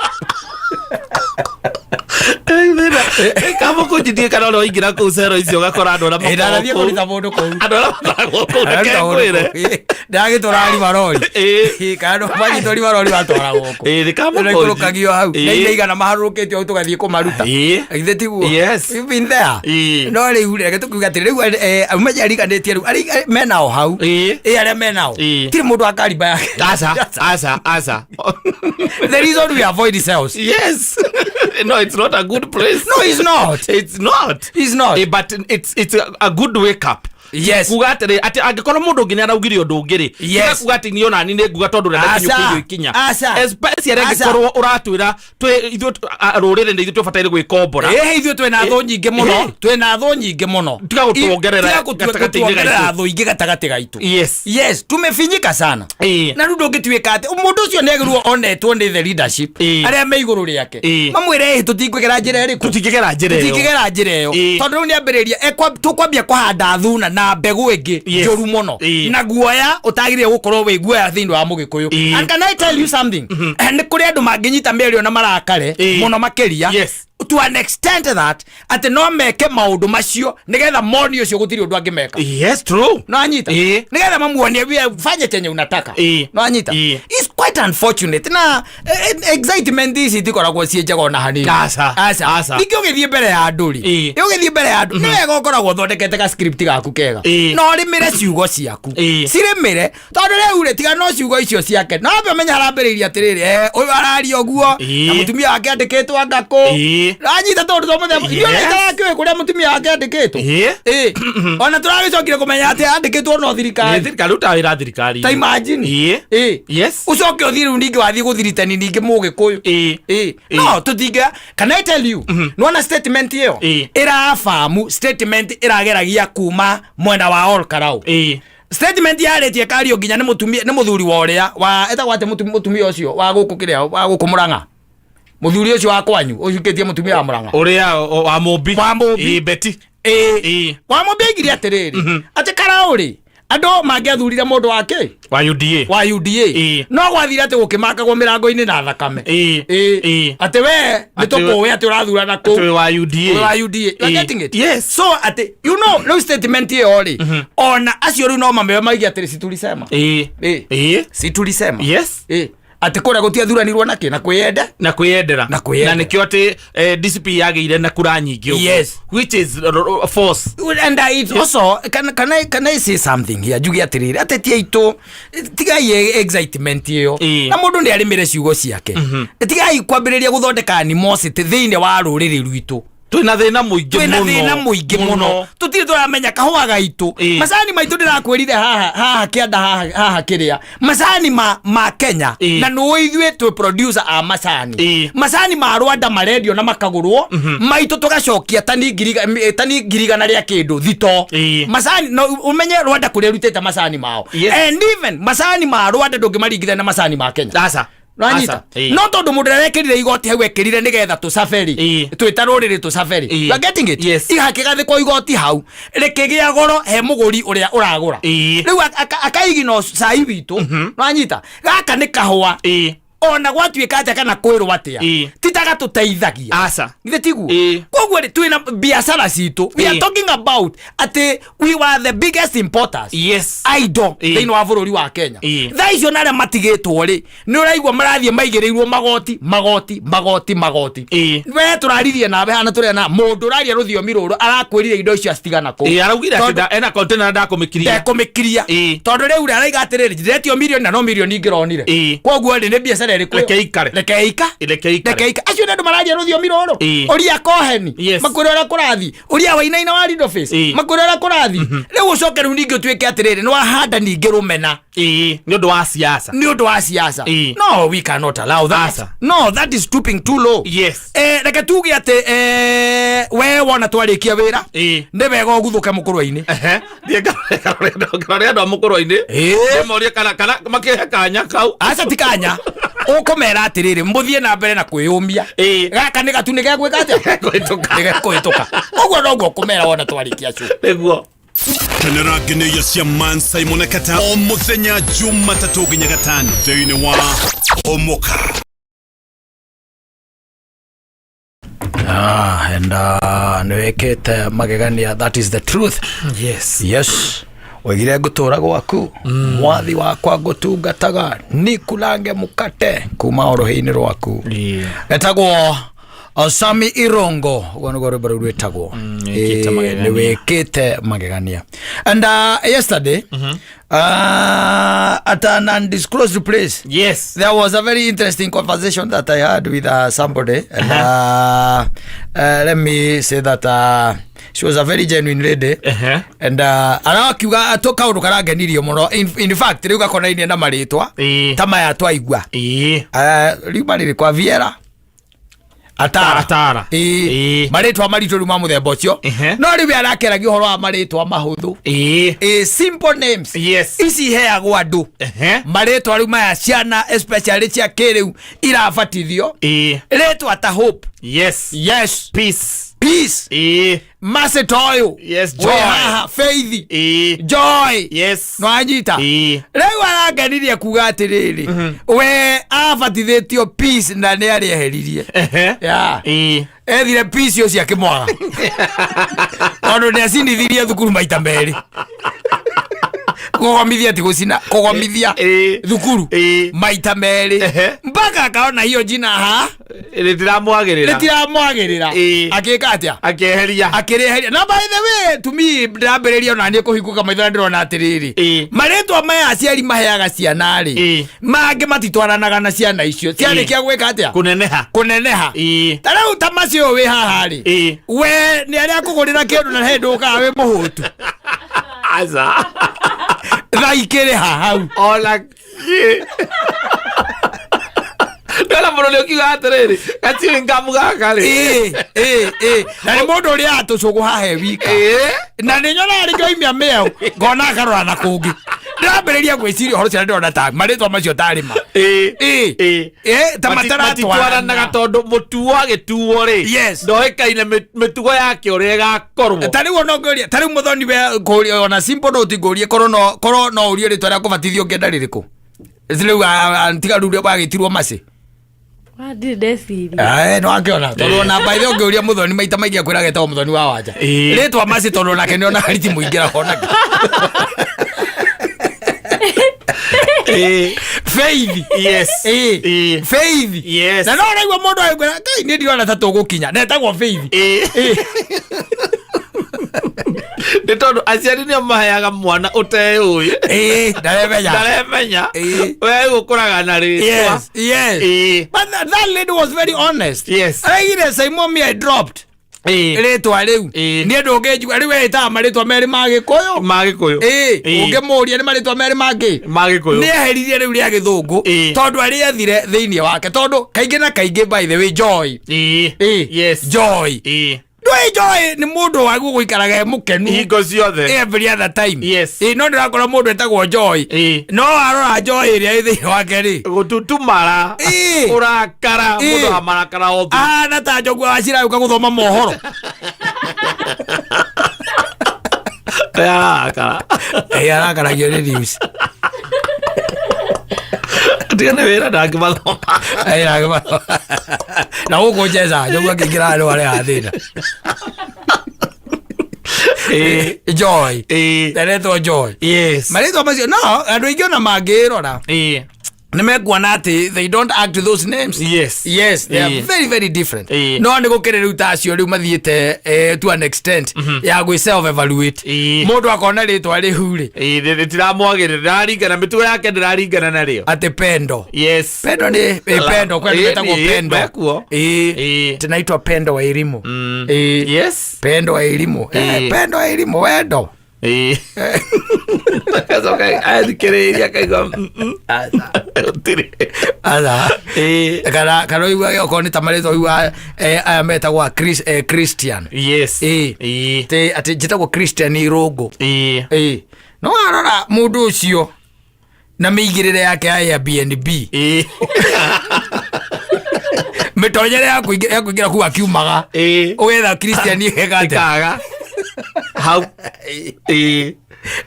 S2: Kamũkũnji ndiĩ kana ũrĩa waingĩra kũu cero icio ũgakora andũ arĩa
S1: Ĩ ndanathiĩ
S2: makoragwo kũu.
S1: kũruta mũndũ kũu.
S2: Andũ arĩa makoragwo kũu reke ngwĩre.
S1: Ndagĩtwara rimarori.
S2: Ĩ.
S1: Kana manyitwo rimarori watwaragwo kũ.
S2: Ĩ, nĩ Kamũkũnji.
S1: Ikũrũkagio hau.
S2: Ĩ.
S1: Na ine igana maharũrũkĩtio hau tũgathiĩ kũmaruta.
S2: Ĩ.
S1: Githĩ tiguo?
S2: Yes.
S1: You've been there.
S2: Ĩ.
S1: No rĩu reke tũkiuga atĩrĩ rĩu ũmenye ariganĩtie rĩu arĩa menao hau.
S2: Ĩ.
S1: Ĩ arĩa menao.
S2: Ĩ.
S1: Tirĩ mũndũ akariba yake.
S2: Aca, aca, aca.
S1: The reason we avoid cells.
S2: Yes. No, it's not a good place.
S1: No, it's not.
S2: It's not.
S1: It's not.
S2: But it's a good wake up.
S1: Yes.
S2: Kuga atĩrĩ atĩ angĩkorwo mũndũ ũngĩ nĩ araugire ũndũ ũngĩ rĩ
S1: Yes.
S2: tiga kuga atĩ niĩ onani nĩ nguga tondũ ũrenda
S1: Aca.
S2: kinyũkĩirio ikinya.
S1: Aca.
S2: Especially
S1: Aca.
S2: angĩkorwo ũratwĩra twĩ ithuĩ rũrĩrĩ nĩ ithuĩ twĩbataire gwĩkombora.
S1: Ĩhĩ ithuĩ twĩna thũ nyingĩ mũno.
S2: Ĩ.
S1: Twĩna thũ nyingĩ mũno.
S2: Tiga gũtuongerera
S1: Tiga
S2: gatagatĩ-inĩ
S1: gũtuongerera
S2: gaitũ.
S1: thũ ingĩ gatagatĩ gaitũ.
S2: Yes.
S1: Yes, tumefinyika sana.
S2: Ĩ.
S1: Na rĩu ndũngĩtuĩka atĩ mũndũ ũcio nĩ agĩrĩirwo onetwo nĩ the leadership
S2: Ĩ.
S1: arĩa me igũrũ rĩake.
S2: Ĩ.
S1: Mamwĩre ĩ tũtingĩgera njĩra ĩrĩkũ?
S2: Tũtingĩgera njĩra ĩyo.
S1: Tũtingĩgera njĩra ĩyo.
S2: Ĩ.
S1: Tondũ rĩu nĩambĩrĩria tũkwambia kũhanda thuna na mbegũ ĩngĩ
S2: Yes.
S1: njũru mũno.
S2: Ĩ.
S1: Na guoya ũtagĩrĩire gũkorwo wĩ guoya thĩinĩ wa mũgĩkũyũ.
S2: Ĩ.
S1: And can I tell you something? Nĩ kũrĩ andũ mangĩnyita mĩario na marakare
S2: Ĩ.
S1: mũno makĩria.
S2: Yes.
S1: To an extent that atĩ no meke maũndũ macio nĩgetha moni ũcio gũtirĩ ũndũ angĩmeka.
S2: Yes, true.
S1: No anyita.
S2: Ĩ.
S1: Nĩgetha mamuonie we fanye chenye unataka.
S2: Ĩ.
S1: No anyita.
S2: Ĩ.
S1: It's quite unfortunate na excitement ici itikoragwo ciĩ njega ona hanini.
S2: Aca.
S1: Aca.
S2: Aca.
S1: Ningĩ ũgĩthiĩ mbere ya andũ rĩ.
S2: Ĩ.
S1: Ũgĩthiĩ mbere ya andũ nĩ wega ũkoragwo ũthondekete ga script gaku kega.
S2: Ĩ.
S1: Na ũrĩmĩre ciugo ciaku.
S2: Ĩ.
S1: Cirĩmĩre tondũ rĩu rĩ tiga no ciugo icio ciake. No ambe ũmenye arambĩrĩirie atĩrĩrĩ ũyũ araria ũguo
S2: Ĩ.
S1: na mũtumia wake andĩkĩtwo anga kũ.
S2: Ĩ.
S1: Anyita tondũ to mũthemba.
S2: Yes.
S1: Ithuĩ ona itarakĩũĩ kũrĩa mũtumia wake andĩkĩtwo.
S2: Ĩ.
S1: Ĩ. Ona tũragĩcokire kũmenya atĩ andĩkĩtwo no
S2: Nĩ
S1: thirikari.
S2: thirikari ruta wĩra thirikari.
S1: Ta imagine.
S2: Ĩ.
S1: Ĩ.
S2: Yes.
S1: Ũcoke ũthiĩ rĩu ningĩ wathiĩ gũthiritani ningĩ mũgĩkũyũ.
S2: Ĩ.
S1: Ĩ.
S2: Ĩ.
S1: No tũtinga. Can I tell you? Nĩwona statement ĩyo?
S2: Ĩ.
S1: Ĩrabamu statement ĩrageragia kuma mwena wa Ol Kalou.
S2: Ĩ.
S1: Statement yarĩtie kario nginya nĩ mũtumia nĩ mũthuri wa ũrĩa wa etagwo atĩ mũtumia ũcio wa gũkũ kĩrĩa wa gũkũ Mũrang'a. Mũthuri ũcio wa kwanyu ũcukĩtie mũtumia wa Mũrang'a.
S2: Ũrĩa wa Mũmbi.
S1: Wa Mũmbi.
S2: Ĩ, Betty.
S1: Ĩ.
S2: Ĩ.
S1: Wa Mũmbi aigire atĩrĩrĩ atĩ Karau rĩ Andũ mangĩathurire mũndũ wa kĩ?
S2: Wa UDA.
S1: Wa UDA. No gwathire atĩ gũkĩmakagwo mĩrango-inĩ na thakame. Atĩ we nĩ tũkũĩ atĩ ũrathurana kũu.
S2: Atĩ wa UDA.
S1: Wa UDA. You are getting it?
S2: Yes.
S1: So atĩ you know rĩu statement ĩyo rĩ, ona acio rĩu no mameo maigie atĩrĩ, si tulisema. Si tulisema. Atĩ kũrĩa gũtiathuranirwo na kĩ? Na kwĩyenda.
S2: Na kwiyendera.
S1: Na kwĩyendera.
S2: Na nikio ati DCP yagĩire na kura nyingĩ ũguo. Which is false.
S1: And I also can I say something here? Njuge atiriri, ateti aitũ, tigai excitement ĩyo. Na mũndũ nĩ arĩmĩre ciugo ciake. Tigai kwambĩrĩria gũthondeka animosity thĩinĩ wa rũrĩrĩ rwitũ.
S2: Twĩna thĩna mũingĩ.
S1: Twĩna thĩna mũingĩ mũno, tũtirĩ tũramenya kahũa gaitũ. Macani maitũ, ndĩrakwĩrire haha haha kĩanda haha haha kĩrĩa macani ma Kenya. Na nũĩ ithuĩ twĩ producer a macani. Macani ma Rwanda marendio na makagũrwo maitũ, tũgacokia tani 100,000 rĩa kĩndũ thito. Macani no ũmenye Rwanda kũrĩa ĩrutĩte macani mao. And even macani ma Rwanda ndũngĩmaringithania na macani ma Kenya.
S2: Aca.
S1: Nanyita.
S2: Aca.
S1: No tondu mundu ũrĩa wekĩrire igoti hau ekĩrire nĩgetha tũcaberi. Twĩta rũrĩrĩ tũcaberi. You are getting it?
S2: Yes.
S1: Ihakĩgathĩkwo igoti hau rĩkĩgĩa goro he mũgũri ũrĩa ũragũra. Rĩu akaigino cai witũ, nanyita, gaka nĩ kahũa. Ona gwatuĩka atĩa kana kwĩrwo atĩa, ti ta gatũteithagia.
S2: Aca.
S1: Githĩ tiguo?
S2: Ĩĩ.
S1: Koguo rĩ, twĩna biacara citũ, we are talking about atĩ we were the biggest importers aindo thĩinĩ wa bũrũri wa Kenya. Thaa icio na arĩa matigĩtwo rĩ, nĩ ũraigua marathiĩ maigĩrĩirwo magoti, magoti, magoti, magoti. We tũraririe nawe hana tũrĩa na mũndũ ũraria rũthiomi rũrũ arakwĩrire indo icio acitigana kũu.
S2: Araugire atĩ
S1: Tondũ-
S2: ena container ndakũmĩkiria.
S1: Ndekũmĩkiria. Tondũ rĩu rĩ, araiga atĩrĩrĩ, ndĩretio mirioni na no mirioni ingĩronire. Koguo rĩ, nĩ biacara ĩrĩkũ ĩyo?
S2: Reke ikare.
S1: Reke ika.
S2: Reke ikare.
S1: Reke ika. Acio nĩ andũ mararia rũthiomi rũrũ. Ũria koheni. Makwĩre ũrĩa kũrathiĩ. Ũria Wainaina wa Rido Face. Makwĩre ũrĩa kũrathiĩ. Rĩu ũcoke rĩu ningĩ ũtuĩke atĩrĩrĩ, nĩ wahanda ningĩ rũmena.
S2: Nĩ ũndũ wa siasa.
S1: Nĩ ũndũ wa siasa. No, we cannot allow that.
S2: Aca.
S1: No, that is stooping too low. Reke tuge atĩ we wona twarĩkia wĩra, nĩ wega ũguthũke mũkũrwe-inĩ.
S2: Ehe. Thiĩ ngarore andũ a mũkũrwe-inĩ. Ndĩmorie kana makĩhe kanya kau.
S1: Aca, ti kanya, ũkũmera atĩrĩrĩ, mũthiĩ na mbere na kwĩyũmia. Gaka nĩ gatu nĩ gegwĩka atĩa?
S2: Kũhĩtũka.
S1: Nĩ gekũhĩtũka. Ũguo noguo ũkũmera wona twarĩkia show.
S2: Nĩguo.
S4: Kenera ngeneia cia Mansai Monekata o muthenya Jumatatũ nginya Gatano thĩinĩ wa Homoka.
S1: Ah, and nĩ wĩkĩte magegania, that is the truth. Yes, oigire ngũtũra gwaku, mwathi wakwa, ngũtungataga nikulange mukate kuma orohe-inĩ rwaku. Etagwo Sami Irongo, ũguo nĩguo rwĩmbo rũu rwĩtagwo.
S2: Wĩkĩte magegania.
S1: Nĩ wĩkĩte magegania. And yesterday at an undisclosed place, there was a very interesting conversation that I had with somebody, and let me say that she was a very genuine lady. And arakiuga atå kaå karangenirio må no. In fact, rä u gakonainie na marĩtwa ta maya twaigua. Riuma rĩrĩ kwa Viera Atara.
S2: Atara.
S1: Marĩtwa maritũ rĩu ma mũthemba ũcio. No rĩu arakeragia ũhoro wa marĩtwa mahũthũ. Simple names. Ici iheagwo andũ. Marĩtwa rĩu maya ciana especially cia kĩrĩu irabatithio. Rĩtwa ta Hope.
S2: Peace.
S1: Peace. Mercy toyo.
S2: Joy.
S1: Wĩ haha Faith. Joy. Nwanyita? Rĩu arangenirie kuga atĩrĩrĩ, we abatithĩtio Peace na nĩ arĩeheririe. Yeah. Ethire Peace ũcio akĩmwaga tondũ nĩ acinithirie thukuru maita merĩ. Kũgomithia ti gũcina, kũgomithia thukuru maita merĩ mpaka akaona hiyo jina ha
S2: Rĩtiramwagĩrĩra.
S1: Rĩtiramwagĩrĩra. Akĩka atĩa?
S2: Akĩeheria.
S1: Akĩrĩheria. Na by the way, to me, ndĩrambĩrĩria ona niĩ kũhingũka maitho na ndĩrona atĩrĩrĩ, marĩtwa maya aciari maheaga ciana rĩ, mangĩ matitwaranaga na ciana icio ciarĩkia gwĩka atĩa?
S2: Kũneneha.
S1: Kũneneha. Ta rĩu ta macio wĩ haha rĩ, we nĩ arĩa kũgũrĩra kĩndũ na he ndũkaga wĩ mũhũtu.
S2: Aca.
S1: Thaa ikĩrĩ ha hau.
S2: Ona kĩ ndona mũndũ nĩ ũkiuga atĩrĩrĩ, gachewing gum gaka rĩ.
S1: Ĩ, na nĩ mũndũ ũrĩa atũcũgũ haha e wika. Na nĩ nyonaga rĩngĩ oimia mĩau ngona akarora na kũngĩ. Ndĩrambĩrĩria gwĩciria ũhoro ũcio na ndĩrona ta marĩtwa macio tarĩ ma.
S2: Ĩĩ.
S1: Ĩĩ.
S2: Ĩĩ.
S1: Ĩ, ta
S2: Matitwaranaga
S1: mataratwarana.
S2: tondũ mũtuo agĩtuo rĩ
S1: Yes.
S2: ndoĩkaine mĩtugo yake ũrĩa ĩgakorwo.
S1: Ta rĩu ona ũngĩũria, ta rĩu mũthoni we kũũria ona simple no ũtingũrie korwo no ũrie rĩtwa rĩa kũbatithio ũngĩenda rĩrĩkũ. Rĩu tiga rĩu wagĩtirwo macĩ.
S3: Wa, ndirĩ ndeciria.
S1: Eh, no akĩona tondũ ona by the way ũngĩũria mũthoni maita maingĩ akwĩraga etagwo mũthoni wa wanja.
S2: Ĩĩ.
S1: Rĩtwa macĩ tondũ onake nĩ onaga riti mũingĩraga onake.
S2: Ĩĩ.
S1: Faith.
S2: Yes.
S1: Ĩĩ.
S2: Ĩĩ.
S1: Faith.
S2: Yes.
S1: Na no ũraigua mũndũ agĩkwĩra Ngai niĩ ndirona ta tũgũkinya na etagwo Faith.
S2: Ĩĩ. Nĩ tondũ aciari nĩo maheaga mwana ũteũĩ.
S1: Ĩĩ, ndaremenya.
S2: Ndaremenya.
S1: Ĩĩ.
S2: We gũkũraga na rĩtwa.
S1: Yes.
S2: Ĩĩ.
S1: But that lady was very honest.
S2: Yes.
S1: Araigire Simon me I dropped.
S2: Ĩĩ.
S1: Rĩtwa rĩu.
S2: Ĩĩ.
S1: Niĩ ndũngĩnjigua rĩu ĩtaga marĩtwa merĩ ma Gĩkũyũ.
S2: Ma Gĩkũyũ.
S1: Ĩĩ,
S2: Ĩĩ.
S1: ũngĩmũria nĩ marĩtwa merĩ mangĩ.
S2: Ma Gĩkũyũ.
S1: Nĩ eheririe rĩu rĩa gĩthũngũ
S2: Ĩĩ.
S1: tondũ arĩethire thĩinĩ wake tondũ kaingĩ na kaingĩ by the way joy.
S2: Ĩĩ.
S1: Ĩĩ.
S2: Yes.
S1: Joy.
S2: Ĩĩ.
S1: Ndũĩ joy nĩ mũndũ wagwo gũikaraga e mũkenu
S2: Hingo ciothe.
S1: every other time.
S2: Yes.
S1: Ĩĩ, no ndĩrakora mũndũ etagwo joy.
S2: Ĩĩ.
S1: No warora joy ĩrĩa ĩ thĩinĩ wake rĩ.
S2: Gũtutumara.
S1: Ĩĩ.
S2: Ũrakara.
S1: Ĩĩ.
S2: Mũndũ wa marakara othe.
S1: Ahana ta njogu wa Wachira yũka gũthoma mohoro.
S2: Arakara.
S1: Ĩĩ, arakaragio nĩ news.
S2: Tiga nĩ wĩra ndangĩmathoma.
S1: Ĩĩ, na gũkũ njeza njogu akĩingĩra handũ harĩa thĩna.
S2: Ĩĩ.
S1: Joy.
S2: Ĩĩ.
S1: Eretwo joy.
S2: Yes.
S1: Marĩtwa macio no andũ aingĩ ona mangĩrora
S2: Ĩĩ.
S1: nĩ mekuona atĩ they don't act those names.
S2: Yes.
S1: Yes, they are
S2: Ĩĩ.
S1: very very different.
S2: Ĩĩ.
S1: No nĩ gũkĩrĩ rĩu ta acio rĩu mathiĩte to an extent ya gwĩ self evaluate.
S2: Ĩĩ.
S1: Mũndũ akona rĩtwa rĩu rĩ
S2: Ĩĩ, rĩtiramwagĩrĩra rĩraringana mĩtugo yake ndĩraringana narĩo.
S1: atĩ pendo.
S2: Yes.
S1: Pendo nĩ ĩ, pendo kwani
S2: Ĩĩ,
S1: metagwo
S2: ĩĩ,
S1: pendo.
S2: mekuo.
S1: Ĩĩ.
S2: Ĩĩ.
S1: Tunaitwa pendo wa elimu. Ĩĩ.
S2: Yes.
S1: Pendo wa elimu.
S2: Ĩĩ.
S1: Pendo wa elimu wendo.
S2: Ĩĩ. Agacoka athikĩrĩria akaigua gũtirĩ.
S1: Aca.
S2: Ĩĩ.
S1: Kana ũiguage okorwo nĩ ta marĩtwa ũiguaga aya metagwo a Christian.
S2: Yes.
S1: Ĩĩ.
S2: Ĩĩ.
S1: Atĩ atĩ njĩtagwo Christian Irũngũ.
S2: Ĩĩ.
S1: Ĩĩ. No warora mũndũ ũcio na mĩigĩrĩre yake ya Airbnb.
S2: Ĩĩ.
S1: Mĩtonyere ya kũingĩra kũu akiumaga.
S2: Ĩĩ.
S1: Ũgetha Christian ĩgeka atĩa?
S2: Ĩkaga. Hau. Ĩĩ.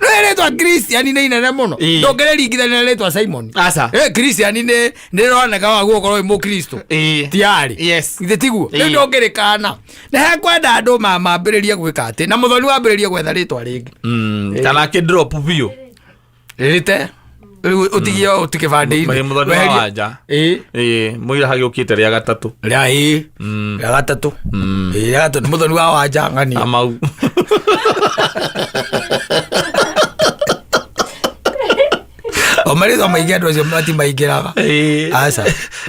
S1: No rĩtwa Christian nĩ inene mũno.
S2: Ĩĩ.
S1: Ndũngĩrĩringithania na rĩtwa Simon.
S2: Aca.
S1: Christian nĩ rĩroneka wa gũkorwo wĩ mũkristo.
S2: Ĩĩ.
S1: Tiarĩ.
S2: Yes.
S1: Githĩ tiguo?
S2: Ĩĩ.
S1: Rĩu ndũngĩrĩkana. Nĩ hekwenda andũ mambĩrĩrie gwĩka atĩ na mũthoni wambĩrĩrie gwetha rĩtwa rĩngĩ.
S2: Kana akĩ drop biũ.
S1: Rĩrĩte. Rĩu ũtigie ũtige kĩbandĩ-inĩ.
S2: Mũthoni wa
S1: Weherie-
S2: wanja.
S1: Ĩĩ.
S2: Ĩĩ, mũira hagĩũkĩte rĩa gatatũ.
S1: Rĩa ĩĩ. Rĩa gatatũ. Ĩĩ, rĩa gatatũ nĩ mũthoni wa wanja ng'ania.
S2: Amau.
S1: O marĩtwa maingĩ andũ acio matimaingĩraga.
S2: Ĩĩ.
S1: Aca.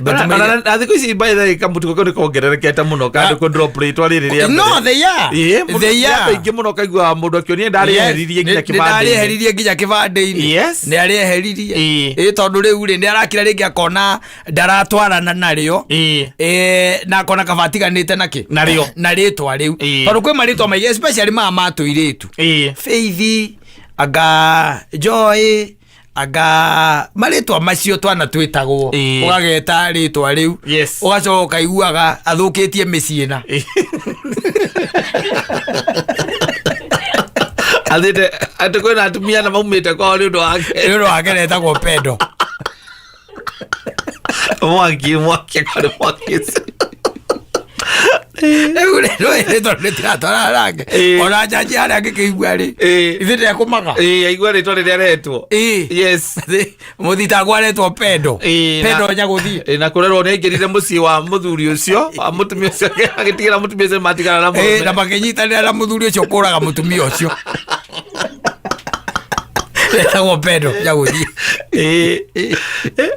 S2: Ona na thikũ ici by the way kamũtugo kau nĩ kongererekete mũno ka andũ kũ drop rĩtwa rĩrĩ rĩa mbere.
S1: No, they are.
S2: Ĩĩ, mũndũ-
S1: They
S2: nĩ
S1: are.
S2: andũ aingĩ mũno kaiguaga mũndũ akĩonia ndarĩeheririe nginya
S1: Yes, nĩ-
S2: kĩbandĩ-inĩ.
S1: ndarĩeheririe nginya kĩbandĩ-inĩ.
S2: Yes.
S1: Nĩ arĩeheririe.
S2: Ĩĩ.
S1: Ĩĩ, tondũ rĩu rĩ nĩ arakira rĩngĩ akona ndaratwarana narĩo.
S2: Ĩĩ.
S1: Ĩĩ, na akona kaba atiganĩte nakĩ
S2: Narĩo.
S1: na rĩtwa rĩu
S2: Ĩĩ.
S1: tondũ kwĩ marĩtwa maingĩ especially maya ma tũirĩtu.
S2: Ĩĩ.
S1: Faith anga Joy anga marĩtwa macio twana twĩtagwo
S2: Ĩĩ.
S1: ũgageta rĩtwa rĩu
S2: Yes.
S1: ũgacoka ũkaiguaga athũkĩtie mĩciĩ na
S2: Athĩte atĩ kwĩna atumia na maumĩte kwao nĩ ũndũ wake.
S1: nĩ ũndũ wake retagwo pendo.
S2: Mwaki mwaki akarĩ mwaki ũcio.
S1: Rĩu rĩ rĩu rĩtwa rĩtiratwarana nake.
S2: Ĩĩ.
S1: Ona njanji harĩa angĩkĩigua rĩ
S2: Ĩĩ.
S1: ithuĩ ndekũmaka.
S2: Ĩĩ, aigua rĩtwa rĩrĩa aretwo.
S1: Ĩĩ.
S2: Yes.
S1: Mũthitangwo aretwo pendo.
S2: Ĩĩ, na-
S1: Pendo nyagũthiĩ.
S2: Ĩĩ, na kũrerwo nĩ aingĩrire mũciĩ wa mũthuri ũcio wa mũtumia ũcio agĩtigĩra mũtumia ũcio matigana na
S1: Ĩĩ, na
S2: mũrũme.
S1: makĩnyitanĩra na mũthuri ũcio kũraga mũtumia ũcio etagwo pendo nyagũthiĩ.
S2: Ĩĩ. Ĩ,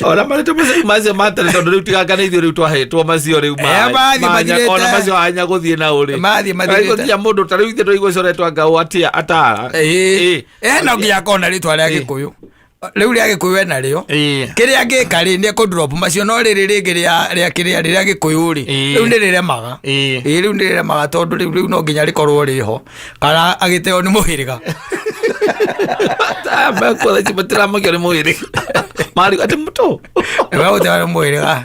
S2: ona marĩtwa macio macio ma tene tondũ rĩu tiganga nĩ ithuĩ rĩu twahetwo macio rĩu
S1: Eh, mathiĩ mathirĩte.
S2: ona macio anya gũthiĩ na ũrĩ
S1: Mathiĩ mathirĩte.
S2: nginya mũndũ ta rĩu ithuĩ twaigua ũcio ũretwo anga atia atara.
S1: Ĩĩ.
S2: Ĩĩ.
S1: Eh, no nginya akorwo na rĩtwa rĩa
S2: Ĩĩ.
S1: gĩkũyũ rĩu rĩa gĩkũyũ ena rĩo.
S2: Ĩĩ.
S1: Kĩrĩa angĩka rĩ nĩ ekũ macio no rĩrĩ rĩngĩ rĩa kĩrĩa rĩrĩa gĩkũyũ rĩ
S2: Ĩĩ.
S1: rĩu nĩ rĩremaga.
S2: Ĩĩ.
S1: Ĩĩ, rĩu nĩ rĩremaga tondũ rĩu no nginya rĩkorwo rĩho kana agĩteo nĩ mũhĩrĩga.
S2: Aya mekuo thaa ici matiramakio nĩ mũhĩrĩga mari atĩ mũtũ
S1: Nĩmegũte nĩ mũhĩrĩga.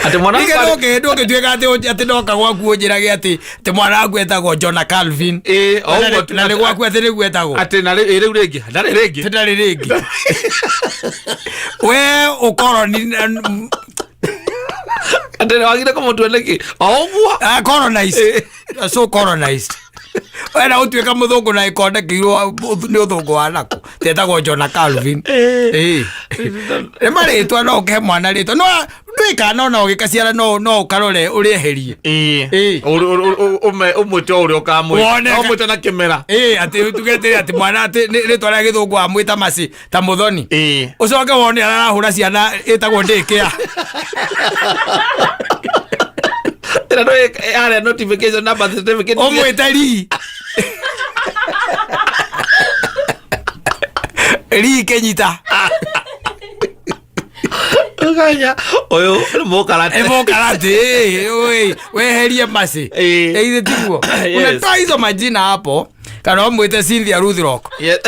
S2: Atĩ mwana
S1: Ningĩ
S2: wakwa
S1: ndũngĩtuĩka atĩ ndoka gwaku ũnjĩrage atĩ mwana waku etagwo Jona Calvin.
S2: Ĩĩ, o
S1: Na
S2: ũguo tu.
S1: na nĩ gwaku atĩ nĩguo etagwo.
S2: Atĩ na rĩu rĩu rĩngĩ ndarĩ rĩngĩ.
S1: Atĩ ndarĩ rĩngĩ. We ũkoroni
S2: Atĩ wagire kũmũtua nĩkĩ o ũguo?
S1: Ah, colonized. So colonized. We na ũtuĩka mũthũngũ na ĩkondekeirwo nĩ ũthũngũ wa nakũ tetagwo Jona Calvin. Ĩĩ. Nĩ marĩtwa no ũkĩhe mwana rĩtwa no ndwĩkaga no na ũgĩkaciara no ũkarore ũrĩeherie.
S2: Ĩĩ.
S1: Ĩĩ.
S2: Ũmwĩte o ũrĩa ũkamwĩta.
S1: Wone
S2: No ũmwĩte na kĩmera.
S1: Ĩĩ, atĩ tuge atĩrĩ atĩ mwana atĩ rĩtwa rĩa gĩthũngũ wamwĩta Mercy ta Mũthoni.
S2: Ĩĩ.
S1: Ũcoke wone arahũra ciana ĩtagwo daycare.
S2: Ĩra no harĩa notification number certificate.
S1: Ũmwĩte Lee. Lee Kenyita.
S2: Ũkanya ũyũ nĩ mũkarate.
S1: Ĩ mũkarate, ĩ, oi, weherie Mercy.
S2: Ĩ.
S1: Ĩ, ithe tiguo.
S2: Yes.
S1: Unatoa hizo majina hapo kana ũmwĩte Cynthia Ruthrock.
S2: Yes.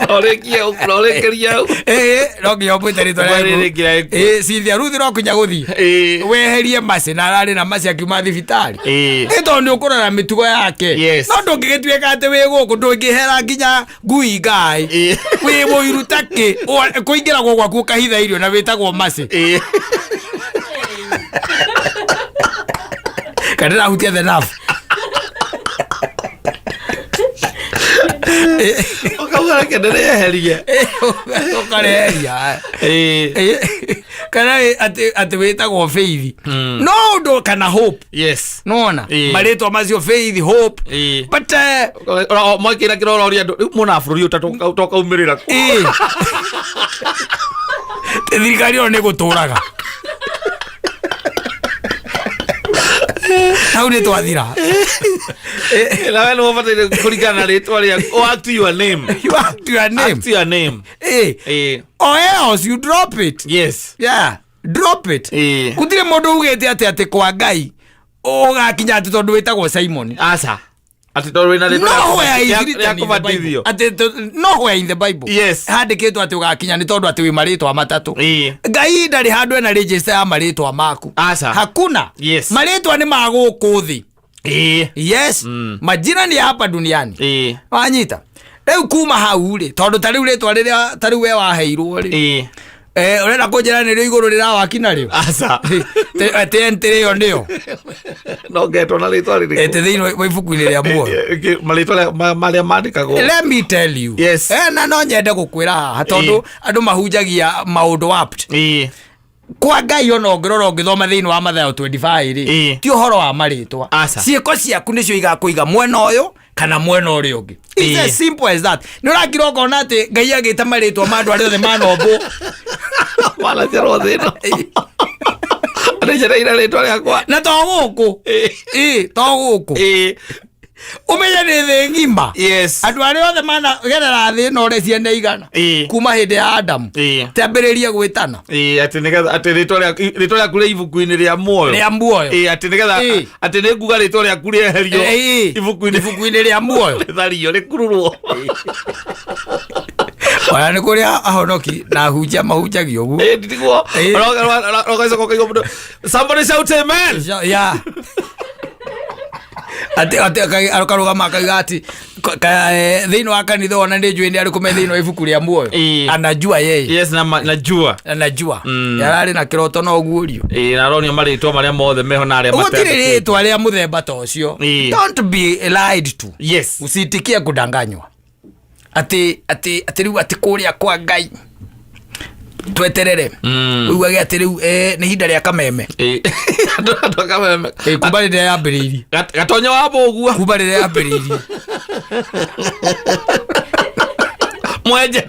S2: Ũrĩkie ũrĩkĩrie hau.
S1: Ĩ, no nginya ũmwĩte rĩtwa rĩa
S2: Ũmwĩrĩrĩkĩra ĩkuo.
S1: Ĩ, Cynthia Ruthrock nyagũthiĩ.
S2: Ĩ.
S1: Weherie Mercy na ararĩ na Mercy akiuma thibitarĩ.
S2: Ĩ.
S1: Nĩ tondũ nĩ ũkũrora mĩtugo yake.
S2: Yes.
S1: No ndũngĩgĩtuĩka atĩ wĩ gũkũ ndũngĩhera nginya ngui ngai.
S2: Ĩ.
S1: Wĩ mũiru ta kĩ kũingĩragwo gwaku ũkahitha irio na wĩtagwo Mercy.
S2: Ĩ.
S1: Kana ndĩrahutia the nerve.
S2: Ũkauga reke ndĩrĩeherie.
S1: Ũkareheria.
S2: Ĩ.
S1: Kana atĩ wĩtagwo Faith. No ũndũ kana Hope.
S2: Yes.
S1: Nona
S2: Ĩ.
S1: marĩtwa macio Faith, Hope.
S2: Ĩ.
S1: But
S2: Mwakĩra kĩrororia andũ rĩu mona bũrũri ũyũ tokaumĩrĩra kũ.
S1: Ĩ. Thirikari ĩyo nĩ gũtũraga hau nĩ twathira.
S2: Nawe nĩ ũbataire kũringana na rĩtwa rĩaku. Oh, act to your name.
S1: You act to your name.
S2: Act to your name.
S1: Ĩ.
S2: Ĩ.
S1: Or else you drop it.
S2: Yes.
S1: Yeah, drop it.
S2: Ĩ.
S1: Gũtirĩ mũndũ ugĩte atĩ kwa Ngai ũgakinya atĩ tondũ wĩtagwo Simon.
S2: Aca. Atĩ tondũ wĩna rĩtwa
S1: Nowhere is
S2: rĩa
S1: written in the Bible.
S2: kũbatithio.
S1: Atĩ nowhere in the Bible.
S2: Yes.
S1: Handĩkĩtwo atĩ ũgakinya nĩ tondũ atĩ wĩ marĩtwa matatũ.
S2: Ĩ.
S1: Ngai ndarĩ handũ ena register ya marĩtwa maku.
S2: Aca.
S1: Hakuna.
S2: Yes.
S1: Marĩtwa nĩ ma gũkũ thĩ.
S2: Ĩ.
S1: Yes. Majina ni ya hapa duniani.
S2: Ĩ.
S1: Wanyita. Rĩu kuma hau rĩ, tondũ ta rĩu rĩtwa rĩrĩa ta rĩu we waheirwo rĩ.
S2: Ĩ.
S1: Ũrenda kũnjĩra nĩrĩo igũrũ rĩrawaki narĩo?
S2: Aca.
S1: Atĩ entry ĩyo nĩyo.
S2: No ngetwo na rĩtwa rĩrĩkũ?
S1: Ĩtĩ thĩinĩ wa ibuku-inĩ rĩa muoyo.
S2: Marĩtwa marĩa mandĩkagwo.
S1: Let me tell you.
S2: Yes.
S1: Na no nyende gũkwĩra haha tondũ andũ mahunjagia maũndũ warped.
S2: Ĩ.
S1: Kwa Ngai ona ũngĩrora ũngĩthoma thĩinĩ wa Mathayo 25 rĩ,
S2: Ĩ.
S1: ti ũhoro wa marĩtwa.
S2: Aca.
S1: Ciĩko ciaku nĩcio igakũiga mwena ũyũ kana mwena ũrĩa ũngĩ. It's
S2: Ĩ.
S1: as simple as that. Nĩ ũrakira ũkona atĩ Ngai agĩta marĩtwa ma andũ arĩa othe manombwo.
S2: Wanaciarwo thĩ ĩno. Nĩnjereire rĩtwa rĩakwa.
S1: Na to gũkũ. Ĩ, to gũkũ.
S2: Ĩ.
S1: Ũmenye nĩ thĩ ng'ima.
S2: Yes.
S1: Andũ arĩa othe managerera thĩ ĩno ũrĩa ciana igana.
S2: Ĩ.
S1: Kuma hĩndĩ ya Adamu.
S2: Ĩ.
S1: Tiambĩrĩrie gwĩtana.
S2: Ĩ, atĩ nĩgetha atĩ rĩtwa rĩaku rĩ ibuku-inĩ rĩa muoyo.
S1: Rĩa muoyo.
S2: Ĩ, atĩ nĩgetha
S1: Ĩ.
S2: atĩ nĩ nguga rĩtwa rĩaku rĩeherio
S1: Ĩ.
S2: ibuku-inĩ
S1: Ibuku-inĩ rĩa muoyo.
S2: rĩthario rĩkururwo.
S1: Ona nĩ kũrĩ ahonoki na ahunjia mahunjagia ũguo.
S2: Ĩ, ndiguo.
S1: Ĩ.
S2: Ũgacoka ũkaigua mũndũ, somebody shout amen.
S1: Ya. Atĩ akarũgama akauga atĩ thĩinĩ wa kanitha ona nĩ njũĩ nĩ arĩkũ me thĩinĩ wa ibuku rĩa muoyo.
S2: Ĩ.
S1: Anajua yeye.
S2: Yes, najua.
S1: Anajua. Yararĩ na kĩroto no ũguũrio.
S2: Ĩ, na aronio marĩtwa marĩa mothe meho na arĩa
S1: Gũtirĩ
S2: matandĩkĩtwo.
S1: rĩtwa rĩa mũthemba ta ũcio.
S2: Ĩ.
S1: Don't be lied to.
S2: Yes.
S1: Usitikie kudanganywa. Atĩ atĩ atĩ rĩu atĩ kũrĩa kwa Ngai tweterere. Uigage atĩ rĩu nĩ ihinda rĩa kameme.
S2: Ĩ. Andũ a kameme.
S1: Kuma rĩrĩa yambĩrĩirie.
S2: Gatonya wa mũgua.
S1: Kuma rĩrĩa yambĩrĩirie.
S2: Mwenjere.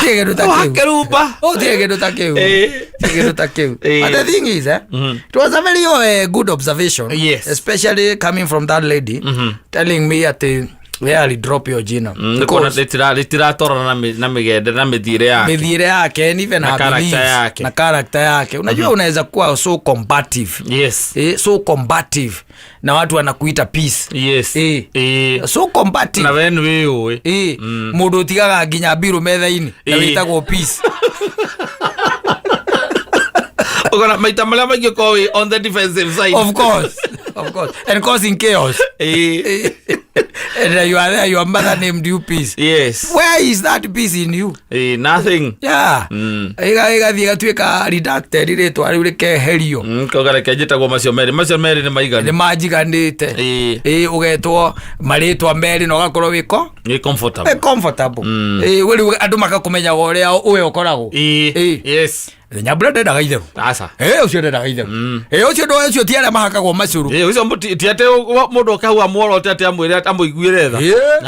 S1: Gũtirĩ kĩndũ ta kĩu.
S2: Wakĩrumba.
S1: Gũtirĩ kĩndũ ta kĩu.
S2: Ĩ.
S1: Gũtirĩ kĩndũ ta kĩu.
S2: Ĩ.
S1: But the thing is, it was a very good observation.
S2: Yes.
S1: Especially coming from that lady telling me atĩ We alidrop hiyo jina.
S2: Nĩ kuona rĩtiratorana na mĩgende na mĩthiĩre yake.
S1: Mĩthiĩre yake and even
S2: Na
S1: her
S2: character
S1: beliefs,
S2: yake.
S1: Na character yake. Unajua unaweza kuwa so combative. So combative na watu wanakuita peace. So combative.
S2: Na we nĩ wĩyũĩ.
S1: Mũndũ ũtigaga nginya mbirũ metha-inĩ na wĩtagwo peace.
S2: Ũkona maita marĩa maingĩ ũkorwo wĩ on the defensive side.
S1: Of course. Of course. And causing chaos. And you are there, your mother named you peace. Where is that peace in you?
S2: Nothing.
S1: Yeah. Ĩgathiĩ ĩgatuĩka redacted rĩtwa rĩu rĩkeherio.
S2: Koga reke njĩtagwo macio merĩ, macio merĩ nĩ maiganu.
S1: Nĩ manjiganĩte. Ũgetwo marĩtwa merĩ na ũgakorwo wĩko
S2: Nĩ comfortable.
S1: Wĩ comfortable. We rĩu andũ makakũmenyaga ũrĩa we ũkoragwo. Nyambura ndendaga itherũ.
S2: Aca.
S1: Ũcio ndendaga itherũ. Ũcio ndũ ũcio ti arĩa mahakagwo macũrũ.
S2: Ũcio ti atĩ mũndũ oke hau amuorote atĩ amwĩre amũiguĩre tha.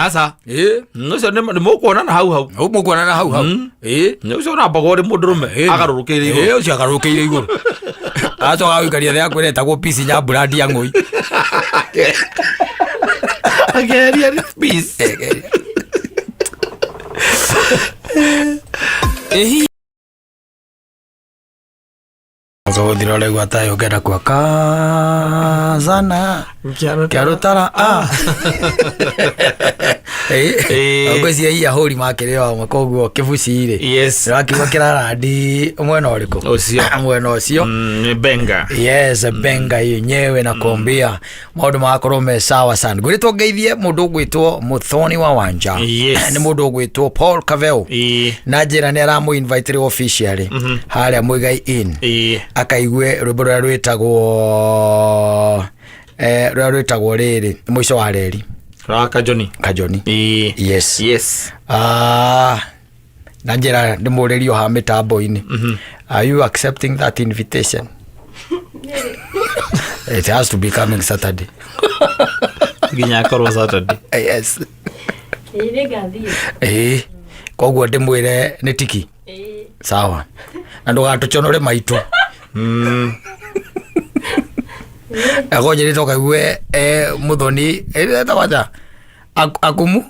S2: Aca. Ũcio nĩ mũkuonana hau hau.
S1: Hau mũkuonana hau hau.
S2: Nĩ ũcio ũrambagwo ũrĩ mũndũrũme, agarũrũkĩire igũrũ.
S1: Ũcio agarũrũkĩire igũrũ. Acoka agũikaria thĩ akwĩra etagwo Peace Nyambura Ndiang'ũi.
S2: Ageria nĩ Peace.
S1: Hihi. Ũgũthira ũraigua tayo ũngĩenda kuoka kazana kĩarũtara a ngwĩciria iya hũri makĩrĩ o hamwe koguo kĩbuci rĩ ũrakiuga kĩrarandi mwena ũrĩkũ?
S2: Ũcio.
S1: Mwena ũcio.
S2: Nĩ benga.
S1: Yes, benga yenyewe nakwambia maũndũ magakorwo me sawa sana. Ngwĩrĩtwo ngeithie mũndũ ũgwĩtwo Muthoni wa Wanja. Nĩ mũndũ ũgwĩtwo Paul Kaveu. Na njĩra nĩ aramũ invite rĩ officially harĩa Muigai Inn. Akaigue rwĩmbo rũrĩa rwĩtagwo rũrĩa rwĩtagwo rĩrĩ mũico wa reri.
S2: Ra Kajoni.
S1: Kajoni. Yes. Na njĩra ndĩmũrĩrio ha mĩtambo-inĩ. Are you accepting that invitation? It has to be coming Saturday.
S2: Nginya akorwo Saturday.
S1: Yes.
S3: Nĩngathiĩ.
S1: Koguo ndĩmwĩre nĩ tiki. Sawa. Na ndũgatũconore maitũ. Agonjĩrĩte ũkaigue Muthoni, etagwo atĩa? Akumu?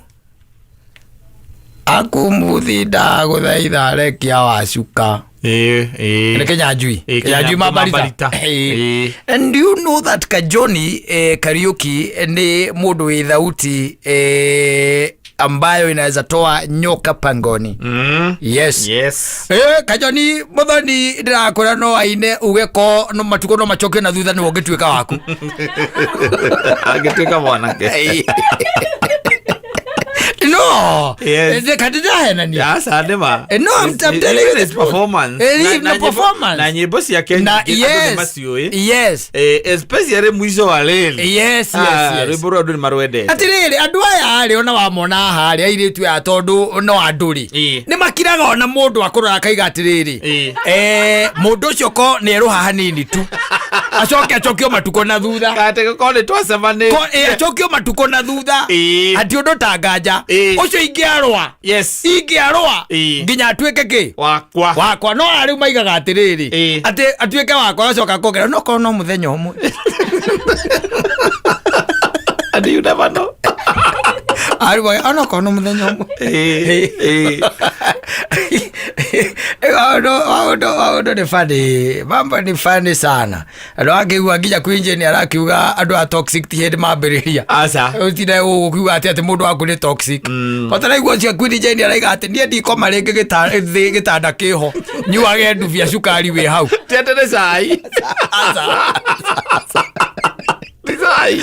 S1: Akumuthi ndagũthaitha rekia wacuka. Nĩ Kinyanjui. Kinyanjui Mabarita.
S2: Mabarita.
S1: And do you know that Kajoni Kariuki ni mũndũ wĩ thauti ambayo inaweza toa nyoka pangoni. Yes. Kajoni Muthoni ndĩrakwĩra no aine uge ko no matukũ no macoke na thutha nĩwe ũngĩtuĩka waku.
S2: Angĩtuĩka mwanake.
S1: No. Kati ndahenania.
S2: Aca, nĩ ma.
S1: No, I'm telling you the
S2: His
S1: truth.
S2: performance.
S1: Na performance.
S2: Na nyĩmbo ciake
S1: Na
S2: nyingĩ andũ nĩ
S1: yes.
S2: maciũĩ. Especially mũico wa reri. Rwĩmbo rũu andũ nĩ marwendete.
S1: Atĩrĩrĩ, andũ aya rĩ, ona wamona haha rĩ, airĩtu aya tondũ no andũ rĩ, nĩ makiraga ona mũndũ akũrora akaiga atĩrĩrĩ, mũndũ ũcio ko nĩ erũha hanini tu acoke acokio matukũ na thutha.
S2: Atĩ gũkorwo nĩ twacemanĩtie.
S1: Ko, acokio matukũ na thutha. Atĩ ũndũ ta nganja. Ũcio ingĩarũa. Ingĩarũa. Nginya atuĩke kĩ?
S2: Wakwa.
S1: Wakwa. No rĩu maigaga atĩrĩrĩ, atĩ atuĩke wakwa acoka kuongerera, no korwo no mũthenya ũmwe.
S2: And you never know.
S1: Arĩ ona korwo no mũthenya ũmwe. Maũndũ nĩ funny. Mambo ni funny sana. Andũ akĩigua nginya Queen Jane arakiuga andũ a toxic ti hĩndĩ mambĩrĩria.
S2: Aca.
S1: Ũtinde ũkiuga atĩ mũndũ waku nĩ toxic. Ũtaraigua ũcio Queen Jane araiga atĩ niĩ ndikoma rĩngĩ thĩ gĩtanda kĩho. Nyuage ndubia cukari wĩ hau.
S2: Ti atĩ nĩ cai.
S1: Aca.
S2: Ti cai.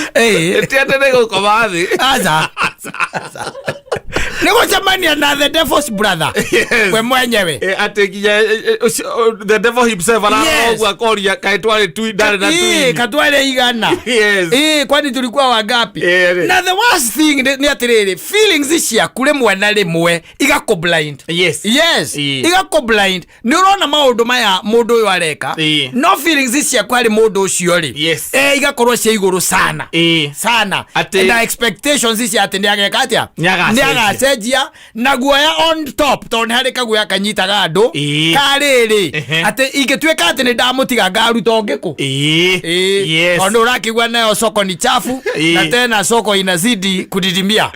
S2: Ti atĩ nĩ gũkoma thĩ.
S1: Aca. Nĩ gũcemania na the devil's brother. We mwenyewe.
S2: Atĩ nginya ũcio, the devil himself ararora ũguo akoria kaĩ twarĩ ndarĩ na twin.
S1: Katwarĩ igana. Kwani tulikuwa wangapi? Na the worst thing nĩ atĩrĩrĩ, feelings ciaku rĩmwe na rĩmwe igakũ blind. Yes. Igakũ blind. Nĩ ũrona maũndũ maya mũndũ ũyũ areka. No feelings ciaku harĩ mũndũ ũcio rĩ. Igakorwo cia igũrũ sana. Sana.
S2: Atĩ
S1: Na expectations cia atĩ nĩ ageka atĩa?
S2: Nĩ agacenjia.
S1: Nĩ agacenjia. Nĩacenjia na guoya on top, tondũ nĩ harĩ kaguoya kanyitaga andũ karĩrĩ atĩ ingĩtuĩka atĩ nĩ ndamũtiga ngaruta ũngĩ kũ. Tondũ ũrakĩigua nayo soko ni chafu na tena soko inazidi kudidimia.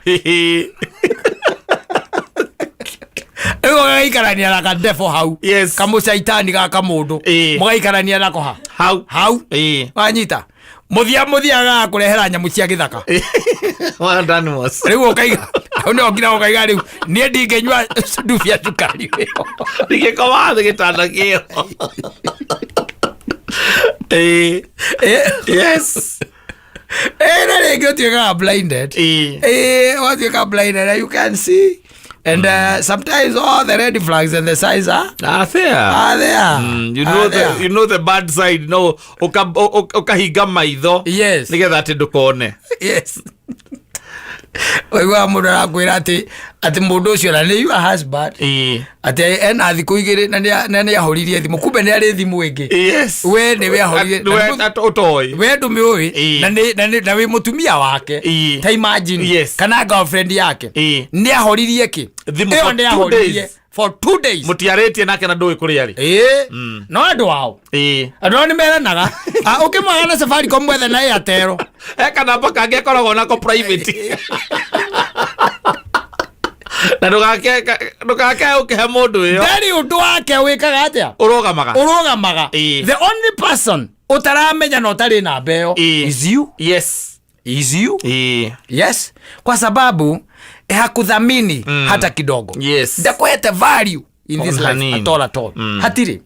S1: Rĩu ũgaikarania na kadefo hau, kamũcaitani gaka mũndũ, mũgaikarania nako ha
S2: Hau.
S1: Hau. Wanyita mũthia mũthia agakũrehera nyamũ cia gĩthaka.
S2: Wild animals.
S1: Rĩu ũkaiga hau nĩho nginya ũkaiga rĩu niĩ ndingĩnyua ndubia cukari ĩyo.
S2: Ndingĩkoma thĩ gĩtanda kĩo. Yes.
S1: Na rĩngĩ ũtuĩkaga blinded. Watuĩka blinded and you can see and sometimes all the red flags and the signs are
S2: Ah, there.
S1: Are there.
S2: You know
S1: Are
S2: the
S1: there.
S2: You know the bad side, no ukahinga maitho nigetha atĩ ndũkone.
S1: Yes, waiguaga mũndũ arakwĩra atĩ mũndũ ũcio na nĩ your husband, atĩ ena thikũ 2 na nĩ ahũririe thimũ, kumbe nĩ arĩ thimũ ĩngĩ. We nĩwe ahũririe.
S2: Nĩwe ũtoĩ.
S1: We ndũmĩũĩ. Na wĩ mũtumia wake. Ta imagine. Kana girlfriend yake. Nĩ ahoririe kĩ
S2: Thimũ
S1: ĩyo
S2: for
S1: nĩ
S2: 2
S1: ahoririe
S2: days.
S1: For 2 days.
S2: Mũtiarĩtie nake na ndũĩ kũrĩa arĩ.
S1: Ĩĩ, no andũ ao, andũ ao nĩ meranaga. Ah, ũkĩmwaga na Safaricom mwethe na Airtel.
S2: He kanamba kangĩ akoragwo nako private na ndũgake ũkĩhe mũndũ ĩyo.
S1: Ndarĩ ũndũ wake wĩkaga atĩa?
S2: Ũrũgamaga.
S1: Ũrũgamaga. The only person ũtaramenya na ũtarĩ namba ĩyo is you. Is you. Yes, kwa sababu hakuthamini hata kidogo. Ndakwete value in this
S2: Ona
S1: life
S2: hanini.
S1: at all, at all. Hatirĩ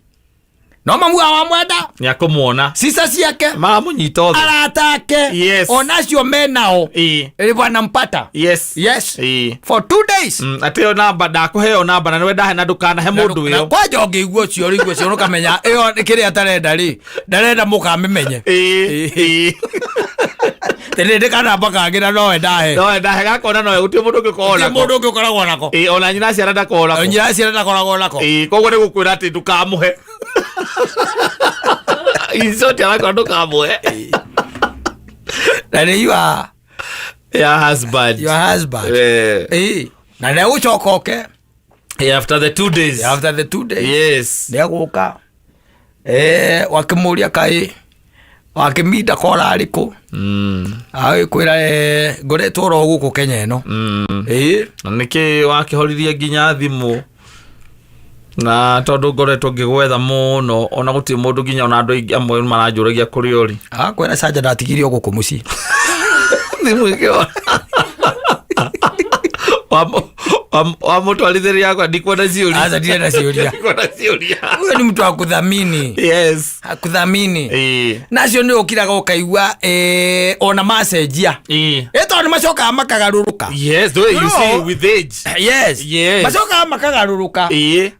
S1: no mamuga wamwenda.
S2: Nĩakũmuona.
S1: Cica ciake,
S2: Maramũnyita othe.
S1: arata ake, onacio menao wanampata. Yes. For 2 days.
S2: Atĩ ĩyo namba ndakũheo namba na nĩwe ndahe na ndũkanahe mũndũ ĩyo.
S1: Kwanja ũngĩigua ũcio rĩu ũcio ũkamenya ĩyo kĩrĩa atarenda rĩ, ndarenda mũkamĩmenye. Tĩrĩ ndĩ kanamba kangĩ na nowe ndahe.
S2: Nowe ndahe gakona nowe gũtirĩ mũndũ ũngĩ ũkoragwo
S1: Gũtirĩ
S2: nako.
S1: Mũndũ ũngĩ ũkoragwo nako.
S2: Ona nyina ciana ndakoragwo nako.
S1: Nyina ciana ndakoragwo nako.
S2: Koguo nĩ gũkwĩra atĩ ndũkamũhe. In short, arakora ndũkamũhe.
S1: Na nĩ you are
S2: Your husband.
S1: Your husband. Na nĩ egũcoka oke.
S2: After the 2 days.
S1: After the 2 days. Nĩ egũka wakĩmũria kaĩ wakĩminda kora arĩkũ. Agĩkwĩra ngoretwo oro gũkũ Kenya ĩno.
S2: Na nĩkĩ wakĩhoririe nginya thimũ na tondũ ngoretwo ngĩgwetha mũno ona gũtirĩ mũndũ nginya ona andũ aingĩ amwe maranjũragia kũrĩa ũrĩ.
S1: Akwĩra canja ndatigirio gũkũ mũciĩ.
S2: Thimũ ĩkĩora. Wamũtwarithĩria yakwa ndikuona ciũria.
S1: Aca ndirenda ciũria.
S2: Ndikuona ciũria.
S1: Huyo ni mtu akuthamini. Akuthamini. Nacio nĩ ũkiraga ũkaigua ona macenjia. Ĩ tondũ nĩ macokaga makagarũrũka.
S2: Yes, the way you
S1: You
S2: see
S1: know-
S2: with age.
S1: Yes. Macokaga makagarũrũka.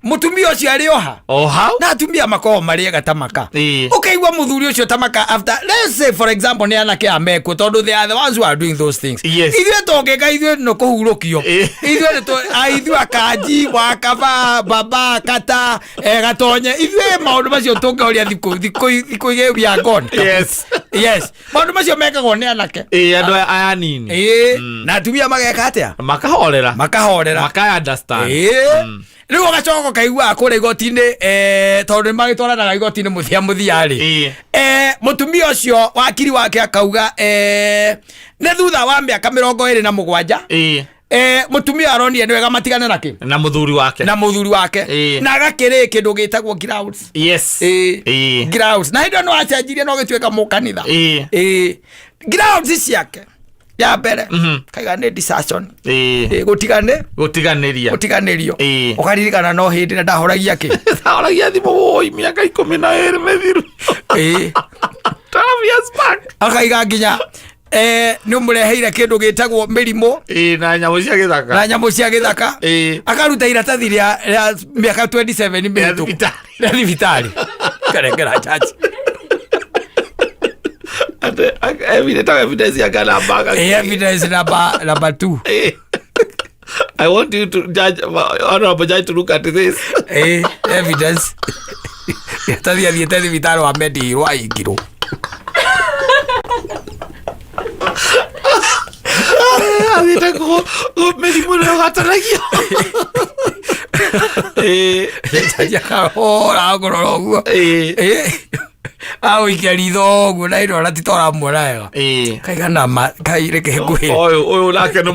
S1: Mũtumia ũcio arĩ oha.
S2: O hau.
S1: Na atumia makoragwo marĩ ega ta maka. Ũkaigua mũthuri ũcio ta maka after, let's say for example, nĩ anake a mekuo, tondũ they are the ones who are doing those things. Ithuĩ tũngĩka ithuĩ nĩ kũhurũkio. Ithuĩ nĩ ithuĩ akanji wakaba baba kata gatonye ithuĩ maũndũ macio tũngĩhoria thikũ igĩrĩ we are gone. Yes, maũndũ macio mekagwo nĩ anake.
S2: Andũ aya anini.
S1: Ĩĩ, na atumia mageka atĩa?
S2: Makahorera.
S1: Makahorera.
S2: Makaya understand.
S1: Ĩĩ, rĩu ũgacoka ũkaigua kũrĩa igoti-inĩ tondũ nĩ magĩtwaranaga igoti-inĩ mũthia mũthia rĩ, mũtumia ũcio wakiri wake akauga nĩ thutha wa mĩaka 27 mũtumia aronire nĩ wega matigane na kĩ?
S2: Na mũthuri wake.
S1: Na mũthuri wake. Na agakĩrĩ kĩndũ gĩtagwo grounds. Grounds na hĩndĩ ĩyo nĩ wacenjirie na ũgĩtuĩka mũkanitha. Grounds ciake ya mbere kaiga nĩ desertion. Gũtigane
S2: Gũtiganĩria.
S1: Gũtiganĩrio. Ũkaririkana no hĩndĩ na ndahoragia kĩ?
S2: Ahoragia thimũ woi mĩaka 12 mĩthiru. 12 years back.
S1: Akaiga nginya nĩ ũmũreheire kĩndũ gĩtagwo mĩrimũ.
S2: Na nyamũ cia gĩthaka.
S1: Na nyamũ cia gĩthaka. Akaruta iratathi rĩa mĩaka 27 mĩhĩtũku.
S2: Thibitarĩ.
S1: Rĩa thibitarĩ karengera jaji.
S2: Ate evidence evidence ya kana baka.
S1: Evidence number 2.
S2: I want you to judge, honorable judge, to look at this.
S1: Evidence iratathi athiĩte thibitarĩ wa mendirwo aingirwo.
S2: Athiĩte mĩrimũ ĩno ĩgwatanagio.
S1: Caria kahora ngorora ũguo. Agũikia ritho ũguo na ĩrora ti toramuona wega. Kaigana ma kai reke ngwĩre.
S2: Ũyũ ũyũ nake nĩ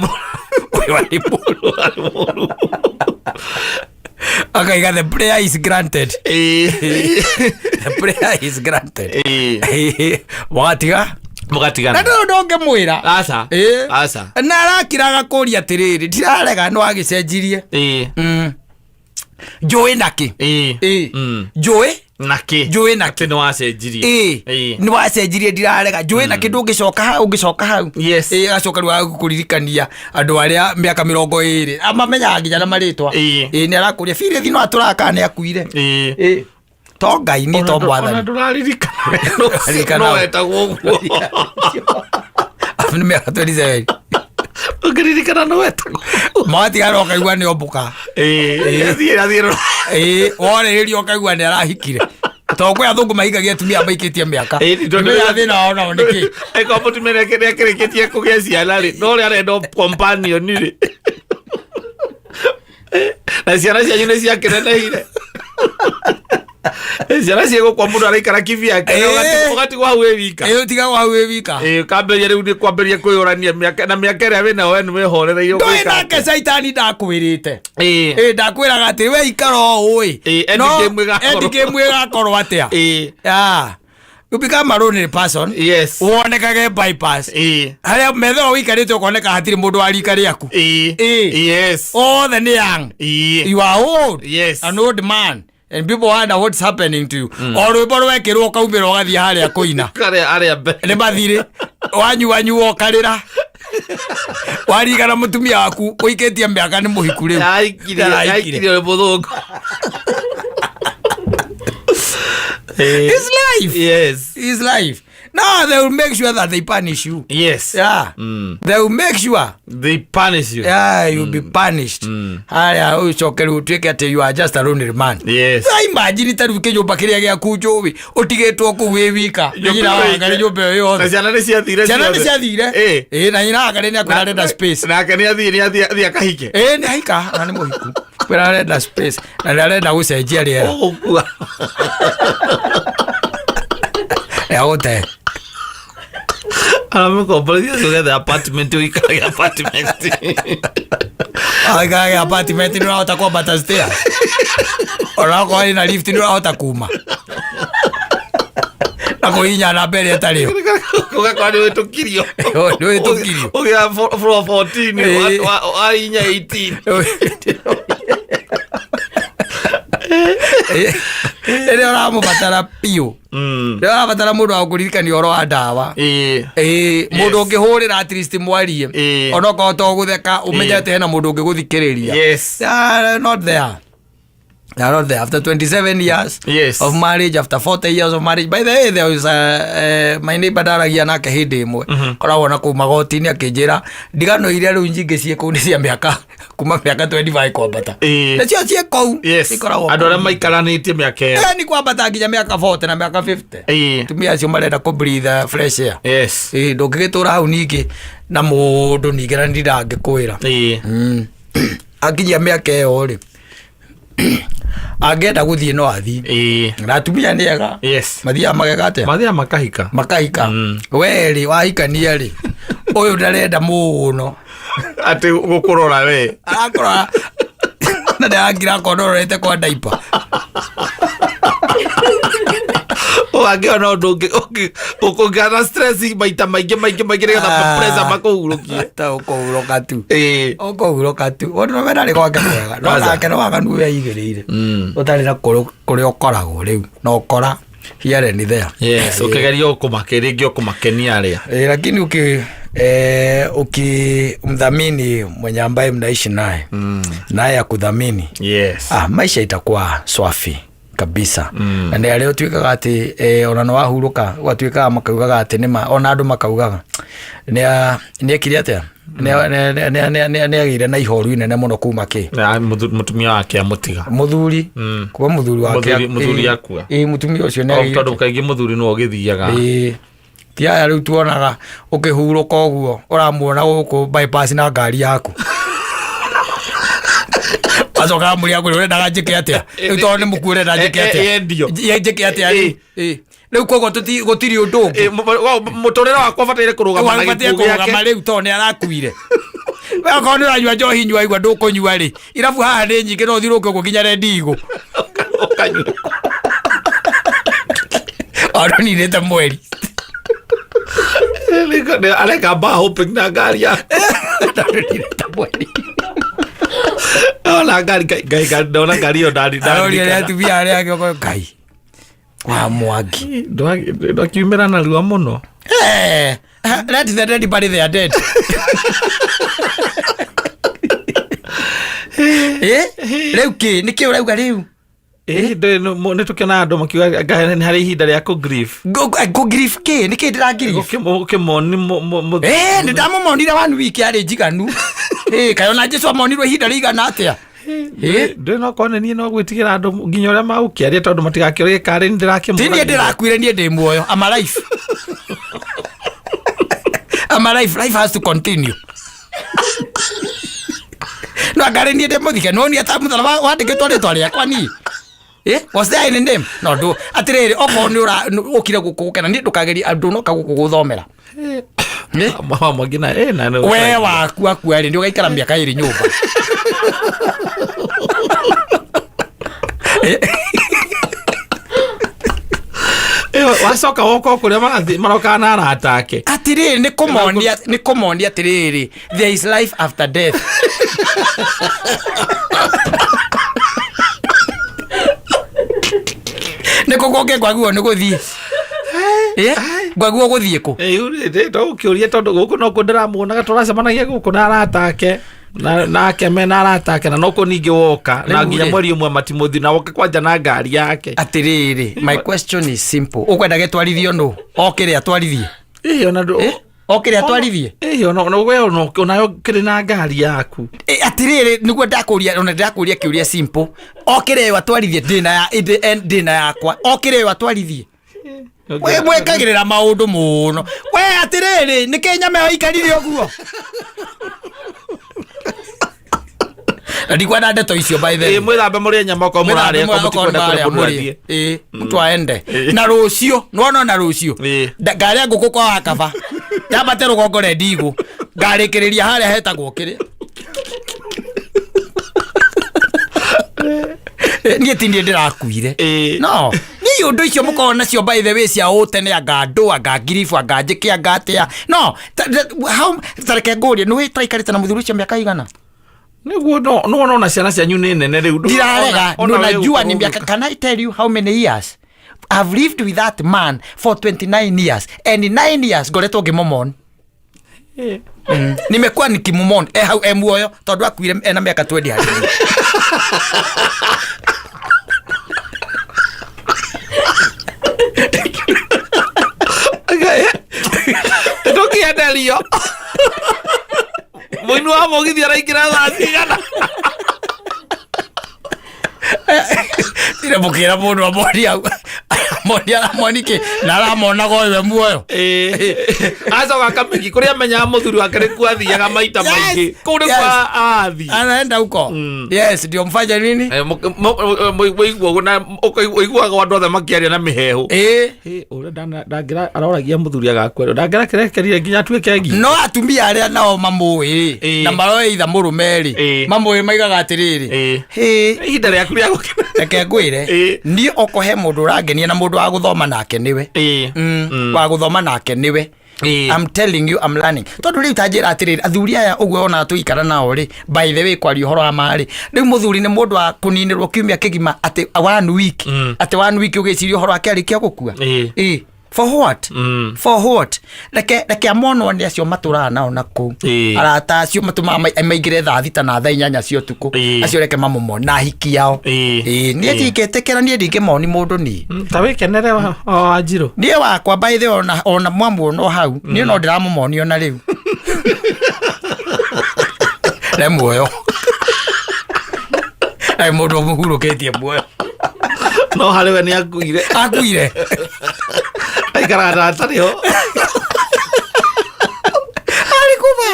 S1: Ũyũ arĩ mũru.
S2: arĩ mũru.
S1: Akaiga the prayer is granted. The prayer is granted. Wagatiga na
S2: Mũgatigana.
S1: ndũrĩ ũndũ ũngĩmwĩra.
S2: Aca. Aca.
S1: Na arakira agakũria atĩrĩrĩ, ndirarega nĩ wagĩcenjirie. Njũĩ nakĩ? Njũĩ
S2: Nakĩ?
S1: Njũĩ nakĩ?
S2: Atĩ nĩ wacenjirie.
S1: Ĩ nĩ wacenjirie, ndirarega, njũĩ nakĩ ndũngĩcoka hau, ũngĩcoka hau.
S2: Yes.
S1: Ĩ agacoka rĩu agakũririkania andũ arĩa mĩaka 20 amamenyaga nginya na marĩtwa. Ĩ nĩ arakũria birithi no atũraga kana nĩ akuire. Ĩ to Ngai nĩ to
S2: Ona
S1: mwathani.
S2: ndũraririkana.
S1: Ndũraririkana.
S2: No wetagwo ũguo.
S1: Nĩ mĩaka 27.
S2: Ũngĩririkana no wetagwo.
S1: Magatigana ũkaigua nĩ ombũka.
S2: Athiĩ athiĩ.
S1: Ĩ worĩrĩria ũkaigua nĩ arahikire tondũ kwĩ athũngũ mahikagia atumia maikĩtie mĩaka. Nĩmenya thĩna wao nao nĩkĩ.
S2: Eko mũtumia nĩ akĩrĩkĩtie kũgĩa ciana rĩ, no ũrĩa arenda companion rĩ. Na ciana cianyu nĩ ciakĩneneire. Ciana ciĩgũkwa mũndũ araikara kivyake ũgatigwo hau wĩ wika.
S1: Ĩ ũtigagwo hau wĩ wika.
S2: Ĩ ũkambĩrĩria rĩu nĩ kwambĩrĩria kwĩyũrania mĩaka na mĩaka ĩrĩa wĩnayo we nĩ wĩhorereire
S1: Ndũĩ
S2: ũgwĩka
S1: nake
S2: atĩa.
S1: caitani ndakwĩrĩte.
S2: Ĩ.
S1: Ĩ ndakwĩraga atĩ we ikara o ũĩ.
S2: Ĩ, end
S1: No,
S2: game ĩgakorwo.
S1: end game ĩgakorwo atĩa? Ah, you become a lonely person.
S2: Yes.
S1: Wonekage bypass. Harĩa metha ĩyo ũikarĩte ũkoneka hatirĩ mũndũ wa rika rĩaku.
S2: Yes.
S1: Othe nĩ young. You are old.
S2: Yes.
S1: An old man. And people wonder what's happening to you. O rwĩmbo rwekĩrwo ũkaumĩra ũgathiĩ harĩa kũina.
S2: Karĩa arĩa mbere.
S1: Nĩ mathirĩ. Wanyuanyua ũkarĩra. Warigana mũtumia waku ũikĩtie mĩaka nĩ mũhiku rĩu.
S2: Aikirie
S1: Araikire.
S2: aikirie nĩ mũthũngũ.
S1: It's life.
S2: Yes.
S1: It's life. No, they will make sure that they punish you.
S2: Yes.
S1: Yeah. They will make sure.
S2: They punish you.
S1: Yeah, you'll be punished. Haya, ũcoke rĩu ũtuĩke atĩ you are just a lonely man.
S2: Yes.
S1: Ta imagine ta rĩu kĩnyũmba kĩrĩa gĩaku njũĩ ũtigĩtwo kũu wĩ wika. Nĩ nyina wa Ngarĩ nyũmba ĩyo
S2: Na
S1: yothe.
S2: ciana nĩ ciathire
S1: Ciana nĩ
S2: ciothe.
S1: ciathire. Ĩ na nyina wa Ngarĩ nĩ akwĩra arenda space.
S2: Nake nĩ athiĩ nĩ athiĩ athiĩ akahike.
S1: Ĩ nĩ ahika na nĩ mũhiku. Kwĩra arenda space na nĩ arenda gũcenjia rĩera.
S2: Ũgũkua.
S1: Agũte.
S2: Aramũkomborithia ũgethe apartment ũikarage apartment.
S1: Aikarage apartment nĩ ũrahota kwambata stairs. Ona okorwo ĩna lift nĩ ũrahota kuma. Na kũhihinya namba ĩrĩa ĩtarĩ yo.
S2: Ũgakora nĩ wĩtũkirio.
S1: Nĩ wĩtũkirio.
S2: Ũgĩa floor 14 wa inya 18.
S1: Rĩrĩa ũramũbatara biũ. Rĩrĩa ũrabatara mũndũ wa gũkũririkania ũhoro wa ndawa. Ĩ mũndũ ũngĩhũrĩra at least mwarie. Onokorwo to gũtheka ũmenye atĩ hena mũndũ ũngĩgũthikĩrĩria.
S2: Yes.
S1: They are not there. They are not there. After 27 years
S2: Yes.
S1: of marriage, after 40 years of marriage. By the way, there was my neighbor ndaragia nake hĩndĩ ĩmwe. Koragwo na kũu magoti-inĩ akĩnjĩra ndigano iria rĩu nyingĩ ciĩ kũu nĩ cia mĩaka kuma mĩaka 25 kwambata. Nacio ciĩ kũu.
S2: Yes.
S1: Ikoragwo
S2: Andũ arĩa maikaranĩtie mĩaka ĩyo.
S1: Nĩ kwambata nginya mĩaka 40 na mĩaka 50. Atumia acio marenda kũ breathe fresh air.
S2: Yes.
S1: Ĩ ndũngĩgĩtũra hau ningĩ na mũndũ ningĩ na ndindangĩkwĩra. Akinyia mĩaka ĩyo rĩ angĩenda gũthiĩ no athiĩ. Na atumia nĩ ega.
S2: Yes.
S1: Mathiaga mageka atĩa?
S2: Mathiaga makahika.
S1: Makahika. We rĩ wahikania rĩ ũyũ ndarenda mũno.
S2: Atĩ gũkũrora we.
S1: Arakũrora na ndĩrakira akorwo ndororete kwa ndaipa.
S2: Ũngĩona ũndũ ũngĩ ũkũgĩa na stress maita maingĩ maingĩ maingĩ nĩgetha pressure makũhurũkie.
S1: Ta ũkũhurũka tu. Ũkũhurũka tu. Ũndũ we ndarĩ gwake kwega. No
S2: Aca.
S1: nake no waganu ũrĩa aigĩrĩire. Ũtarĩ na kũrĩa ũkoragwo rĩu. Na ũkora here and there.
S2: Yes, ũkĩgeria ũkũmake rĩngĩ ũkũmakenia arĩa.
S1: Lakini ukimdhamini mwenye ambaye mnaishi naye naye akudhamini.
S2: Yes.
S1: Maisha itakuwa swafi kabisa. Na nĩ arĩa ũtuĩkaga atĩ ona nĩ wahurũka ũgatuĩkaga makaugaga atĩ nĩma ona andũ makaugaga nĩ ekire atĩa nĩ agĩire na ihoru inene mũno kuma kĩ
S2: Na mũtumia wake amũtiga.
S1: Mũthuri kuma mũthuri wake
S2: Mũthuri akua.
S1: Ĩ mũtumia ũcio nĩ
S2: O
S1: agĩire
S2: tondũ kaingĩ mũthuri nĩwe ũgĩthiaga.
S1: Ĩ Ti aya rĩu tuonaga ũkĩhurũka ũguo ũramuona gũkũ bypass na ngari yaku. Acoka amũria akwĩra ũrendaga njĩke atĩa? Rĩu tondũ nĩ mũkuũ ũrenda njĩke atĩa?
S2: Yendio.
S1: Njĩke atĩa rĩu? Ĩ. Rĩu koguo gũtirĩ ũndũ ũngĩ.
S2: Mũtũrĩre wakwa ũbataire kũrũgama na
S1: Ũbataire
S2: gĩkuũ
S1: kũrũgama
S2: gĩake.
S1: rĩu tondũ nĩ arakuire. We okorwo nĩ ũranyua njohi nyua igua ndũkũnyua rĩ. Irabu haha nĩ nyingĩ no ũthiũrũrũke ũguo nginya rendi igũ.
S2: Ũkanyua.
S1: Ona ninĩte mweri.
S2: Areka bar hopping na ngari ya
S1: Ninĩte mweri.
S2: ona ngari ngai ngai ndona ngari ĩyo ndari
S1: Arori arĩa atumia arĩa angĩ ũkoiga, Ngai wa Mwangi.
S2: Ndakiumĩra narua mũno.
S1: Eh, let the dead bury their dead. Eh, rĩu kĩ nĩ kĩ ũrauga rĩu?
S2: Nĩ tũkĩonaga andũ makiuga ngai nĩ harĩ ihinda rĩa kũ grief.
S1: Ngũ grief kĩ? Nĩ kĩ ndĩra grief?
S2: Ũkĩmoni
S1: Eh, nĩ ndamumonire one week yarĩ njiganu. Eh, kaĩ ona Jesu amonirwo ihinda rĩigana atĩa? Eh,
S2: ndĩ no korwo nĩ niĩ no gwĩtigĩra andũ nginya ũrĩa magũkĩaria tondũ matigakĩũrie karĩ nĩ ndĩrakĩmũra.
S1: Ti niĩ ndĩrakuire niĩ ndĩ muoyo. I'm alive. I'm alive. Life has to continue. No angarĩ niĩ ndĩ mũthike no niĩ ta mũtharaba wandĩkĩtwo rĩtwa rĩakwa niĩ. Eh, was there any name? No ndũ atĩrĩrĩ okorwo nĩ ũra ũkire gũkũ gũkena niĩ ndũkagerie ndũnoka gũkũ gũthomera. Eh?
S2: Mama Mwangi na na nĩ
S1: We waku akua rĩ nĩ ũgaikara mĩaka ĩrĩ nyũmba.
S2: Wacoka woka o kũrĩa marathiĩ marokaga na arata ake.
S1: Atĩrĩrĩ nĩ kũmonia nĩ kũmonia atĩrĩrĩ there is life after death. Nĩ kũ kũngĩ ngwagirwo nĩ gũthiĩ? Eh, ngwagirwo gũthiĩ kũ?
S2: Ndogũkĩũria tondũ gũkũ nokuo ndĩramuonaga tũracemanagia gũkũ na arata ake nake mena arata ake na nokuo ningĩ woka na
S1: Rĩu
S2: nginya
S1: rĩ.
S2: mweri ũmwe matimũthi na woka kwanja na ngari yake.
S1: Atĩrĩrĩ my question is simple ũkwenda gĩtwarithio nũ okĩrĩ atwarithie?
S2: Ĩĩ, ona ndũ-
S1: Eh, okĩrĩ atwarithie?
S2: Ĩĩ, ona we onayo kĩrĩ na ngari yaku.
S1: Eh, atĩrĩrĩ nĩguo ndakũria ona ndakũria kĩũria simple okĩrĩ ĩyo atwarithie ndĩna ya ndĩna yakwa okĩrĩ ĩyo atwarithie. We mwekagĩrĩra maũndũ mũno we atĩrĩrĩ nĩkĩ nyama ĩyo ikarire ũguo na ndikwenda ndeto icio by the
S2: Ĩĩ,
S1: way.
S2: mwĩthambe mũrĩe nyama okorwo mũrarĩa okorwo mũtikwenda kũrĩa mũndũ athiĩ.
S1: Ĩĩ, mtu aende na rũciũ nĩwona ona rũciũ
S2: Ĩĩ.
S1: Ngarĩa ngũkũ kwa wakaba yambate rũgongo rendi igũ ngarĩkĩrĩria harĩa hetagwo kĩrĩa. Niĩ ti niĩ ndĩrakuire.
S2: Ĩĩ.
S1: No niĩ ũndũ icio mũkoragwo nacio by the way cia ũtene anga ndũ anga ngiribu anga njĩke anga atĩa no ta reke ngũrie nĩwĩ tũraikarĩte na mũthuri ũcio mĩaka igana?
S2: Nĩguo no ona ciana cianyu nĩ nene rĩu.
S1: Ndirarega
S2: Ona we
S1: unajua ni
S2: ũgũkorwo
S1: miaka can I tell you how many years I've lived with that man for 29 years and in 9 years ngoretwo ngĩmũmon. Nimekuwa nikimumon e hau e muoyo tondũ akuire ena mĩaka 20 harĩ niĩ.
S2: Ndũkĩenderio mũini wa mũgithi araingĩra thaa cigana?
S1: Ire mũkĩra mũndũ amoni hau amoni aramoni kĩ na aramonaga ũyũ e muoyo.
S2: Acoka akamĩki kũrĩa amenyaga mũthuri wake nĩkuo athiaga maita
S1: Yes,
S2: maingĩ kũu nĩkuo
S1: yes.
S2: athiĩ.
S1: Anaenda huko yes ndio mfanye nini?
S2: Ũiguaga andũ othe makĩaria na mĩhehu.
S1: Ĩĩ.
S2: Ũrĩa ndangĩra aroragia mũthuri agakwera ndangĩrakerekerire nginya atuĩke ngi
S1: No atumia arĩa nao mamũĩ
S2: Ĩĩ.
S1: na maroĩ itha mũrũme rĩ
S2: Ĩĩ.
S1: mamũĩ maigaga atĩrĩrĩ
S2: Ĩĩ.
S1: hĩ
S2: Ihinda rĩaku rĩa gũkena.
S1: Reke ngwĩre
S2: Ĩĩ.
S1: niĩ okohe mũndũ ũrangenia na mũndũ wa gũthoma nake nĩwe.
S2: Ĩĩ.
S1: Wa gũthoma nake nĩwe.
S2: Ĩĩ.
S1: I'm telling you I'm learning tondũ rĩu ta njĩra atĩrĩrĩ athuri aya ũguo ona tũikara nao rĩ by the way kwaria ũhoro wa ma rĩ rĩu mũthuri nĩ mũndũ wa kũninĩrwo kiumia kĩgima atĩ one week atĩ one week ũgĩciria ũhoro wake arĩkia gũkua.
S2: Ĩĩ.
S1: Ĩĩ. For what? For what? Reke amonwo nĩ acio matũraga nao na kũu.
S2: Ĩĩ.
S1: Arata acio matũmaga maingĩre thaa thita na thaa inyanya cia ũtukũ.
S2: Ĩĩ.
S1: Acio reke mamũmone na ahiki ao.
S2: Ĩĩ.
S1: Ĩĩ, niĩ
S2: Ĩĩ.
S1: ndingĩtĩkĩra niĩ ndingĩmoni mũndũ niĩ.
S2: Ta wĩkenere wanjirũ.
S1: Niĩ wakwa by the way ona mwamuona o hau niĩ no ndĩramũmoni ona rĩu. Re muoyo. Ai mũndũ ũmũhurũkĩtie muoyo.
S2: No harĩ we nĩ akuire.
S1: Akuire.
S2: Aikaraga ta atarĩ ho.
S1: Arĩ kuma.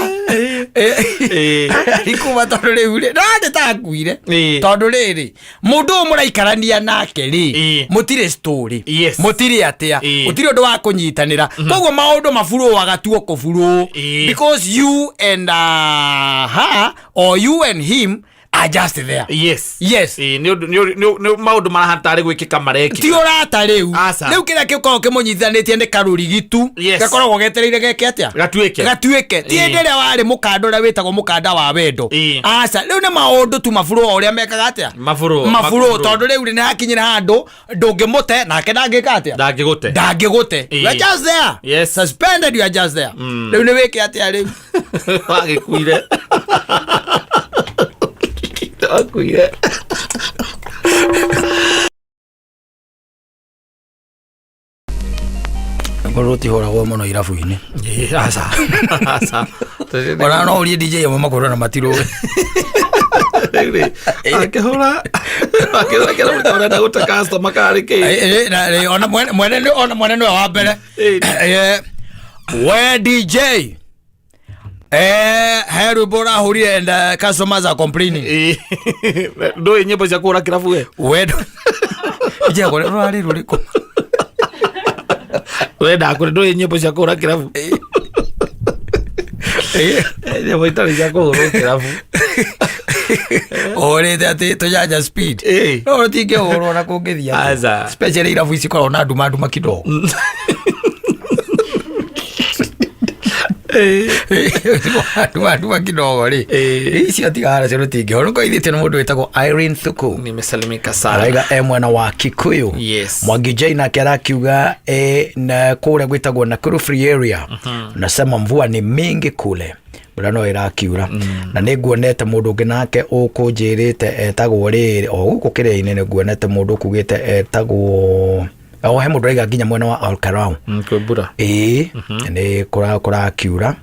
S2: Ĩĩ.
S1: Arĩ kuma tondũ rĩu rĩ, no nĩ ta akuire.
S2: Ĩĩ.
S1: Tondũ rĩrĩ, mũndũ ũyũ mũraikarania nake rĩ,
S2: Ĩĩ.
S1: mũtirĩ story.
S2: Yes.
S1: Mũtirĩ atĩa.
S2: Ĩĩ.
S1: Gũtirĩ ũndũ wa kũnyitanĩra. Koguo maũndũ maburũaga tuo kũburũ.
S2: Ĩĩ.
S1: Because you and her or you and him are just there.
S2: Yes.
S1: Yes.
S2: Ĩĩ, nĩ ũndũ- nĩ ũndũ- nĩ- nĩ maũndũ marahana tarĩ gwĩkĩka marekĩka.
S1: Ti ũrata rĩu.
S2: Aca.
S1: Rĩu kĩrĩa gĩkoragwo kĩmũnyitithanĩtie nĩ karũrigi tu.
S2: Yes.
S1: Gakoragwo getereire geke atĩa?
S2: Gatuĩke.
S1: Gatuĩke. Ti
S2: Ĩĩ.
S1: hĩndĩ ĩrĩa warĩ mũkanda ũrĩa wĩtagwo mũkanda wa wendo.
S2: Ĩĩ.
S1: Aca. Rĩu nĩ maũndũ tu maburũ o ũrĩa mekaga atĩa?
S2: Maburũ.
S1: Maburũ tondũ rĩu nĩ hakinyire handũ ndũngĩmũte nake ndangĩka atĩa?
S2: Ndangĩgũte.
S1: Ndangĩgũte.
S2: Ĩĩ.
S1: You are just there.
S2: Yes.
S1: Suspended you are just there. Rĩu nĩ wĩke atĩa rĩu?
S2: Wagĩkuire. Wakuire.
S1: Ngorwo rũtihũragwo mũno irabu-inĩ.
S2: Ĩĩ, aca. Aca.
S1: Ona no ũrie DJ amwe makorwo na matirũĩ.
S2: Rĩu rĩ, akĩhũra akĩhũra kĩrabu kĩa ũrenda gũte customer karĩ kĩ?
S1: Eh, eh, na, eh, ona mwene mwene nĩ- ona mwene nĩwe wa mbere.
S2: Eh.
S1: Eh, we DJ he rwĩmbo ũrahũrire and customers are complaining.
S2: Ĩĩ. Ndũĩ nyĩmbo cia kũhũra kĩrabu we?
S1: We DJ akore rwarĩ rũrĩkũ?
S2: We ndakũrĩ ndũĩ nyĩmbo cia kũhũra kĩrabu?
S1: Eh,
S2: Eh, nyĩmbo itarĩ cia kũhũrwo kĩrabu.
S1: ũhũrĩte atĩ tũjanja speed.
S2: Ĩĩ.
S1: No rũtingĩhũrwo na kũngĩthiĩ atĩa.
S2: Aca.
S1: Especially irabu ici ikoragwo na nduma nduma kidogo. Nduma nduma kidogo rĩ.
S2: Ĩĩ.
S1: Icio tigaga nacio rũtingĩhũrwo. Nĩkũgeithĩtio nĩ mũndũ wĩtagwo Irene Thuku.
S2: Nimesalimika sana.
S1: Araiga e mwena wa Kikuyu.
S2: Yes.
S1: Mwangi J nake arakiuga e, na kũrĩa gwĩtagwo Nakuru Free Area. Nasema mvua ni mingi kule mbura no ĩrakiura na nĩ nguonete mũndũ ũngĩ nake ũkũnjĩrĩte etagwo rĩrĩ o gũkũ kĩrĩa-inĩ nĩ nguonete mũndũ ũkugĩte etagwo o he mũndũ araiga nginya mwena wa Olkarau.
S2: Kwĩ mbura.
S1: Ĩĩ nĩ kũrakiura.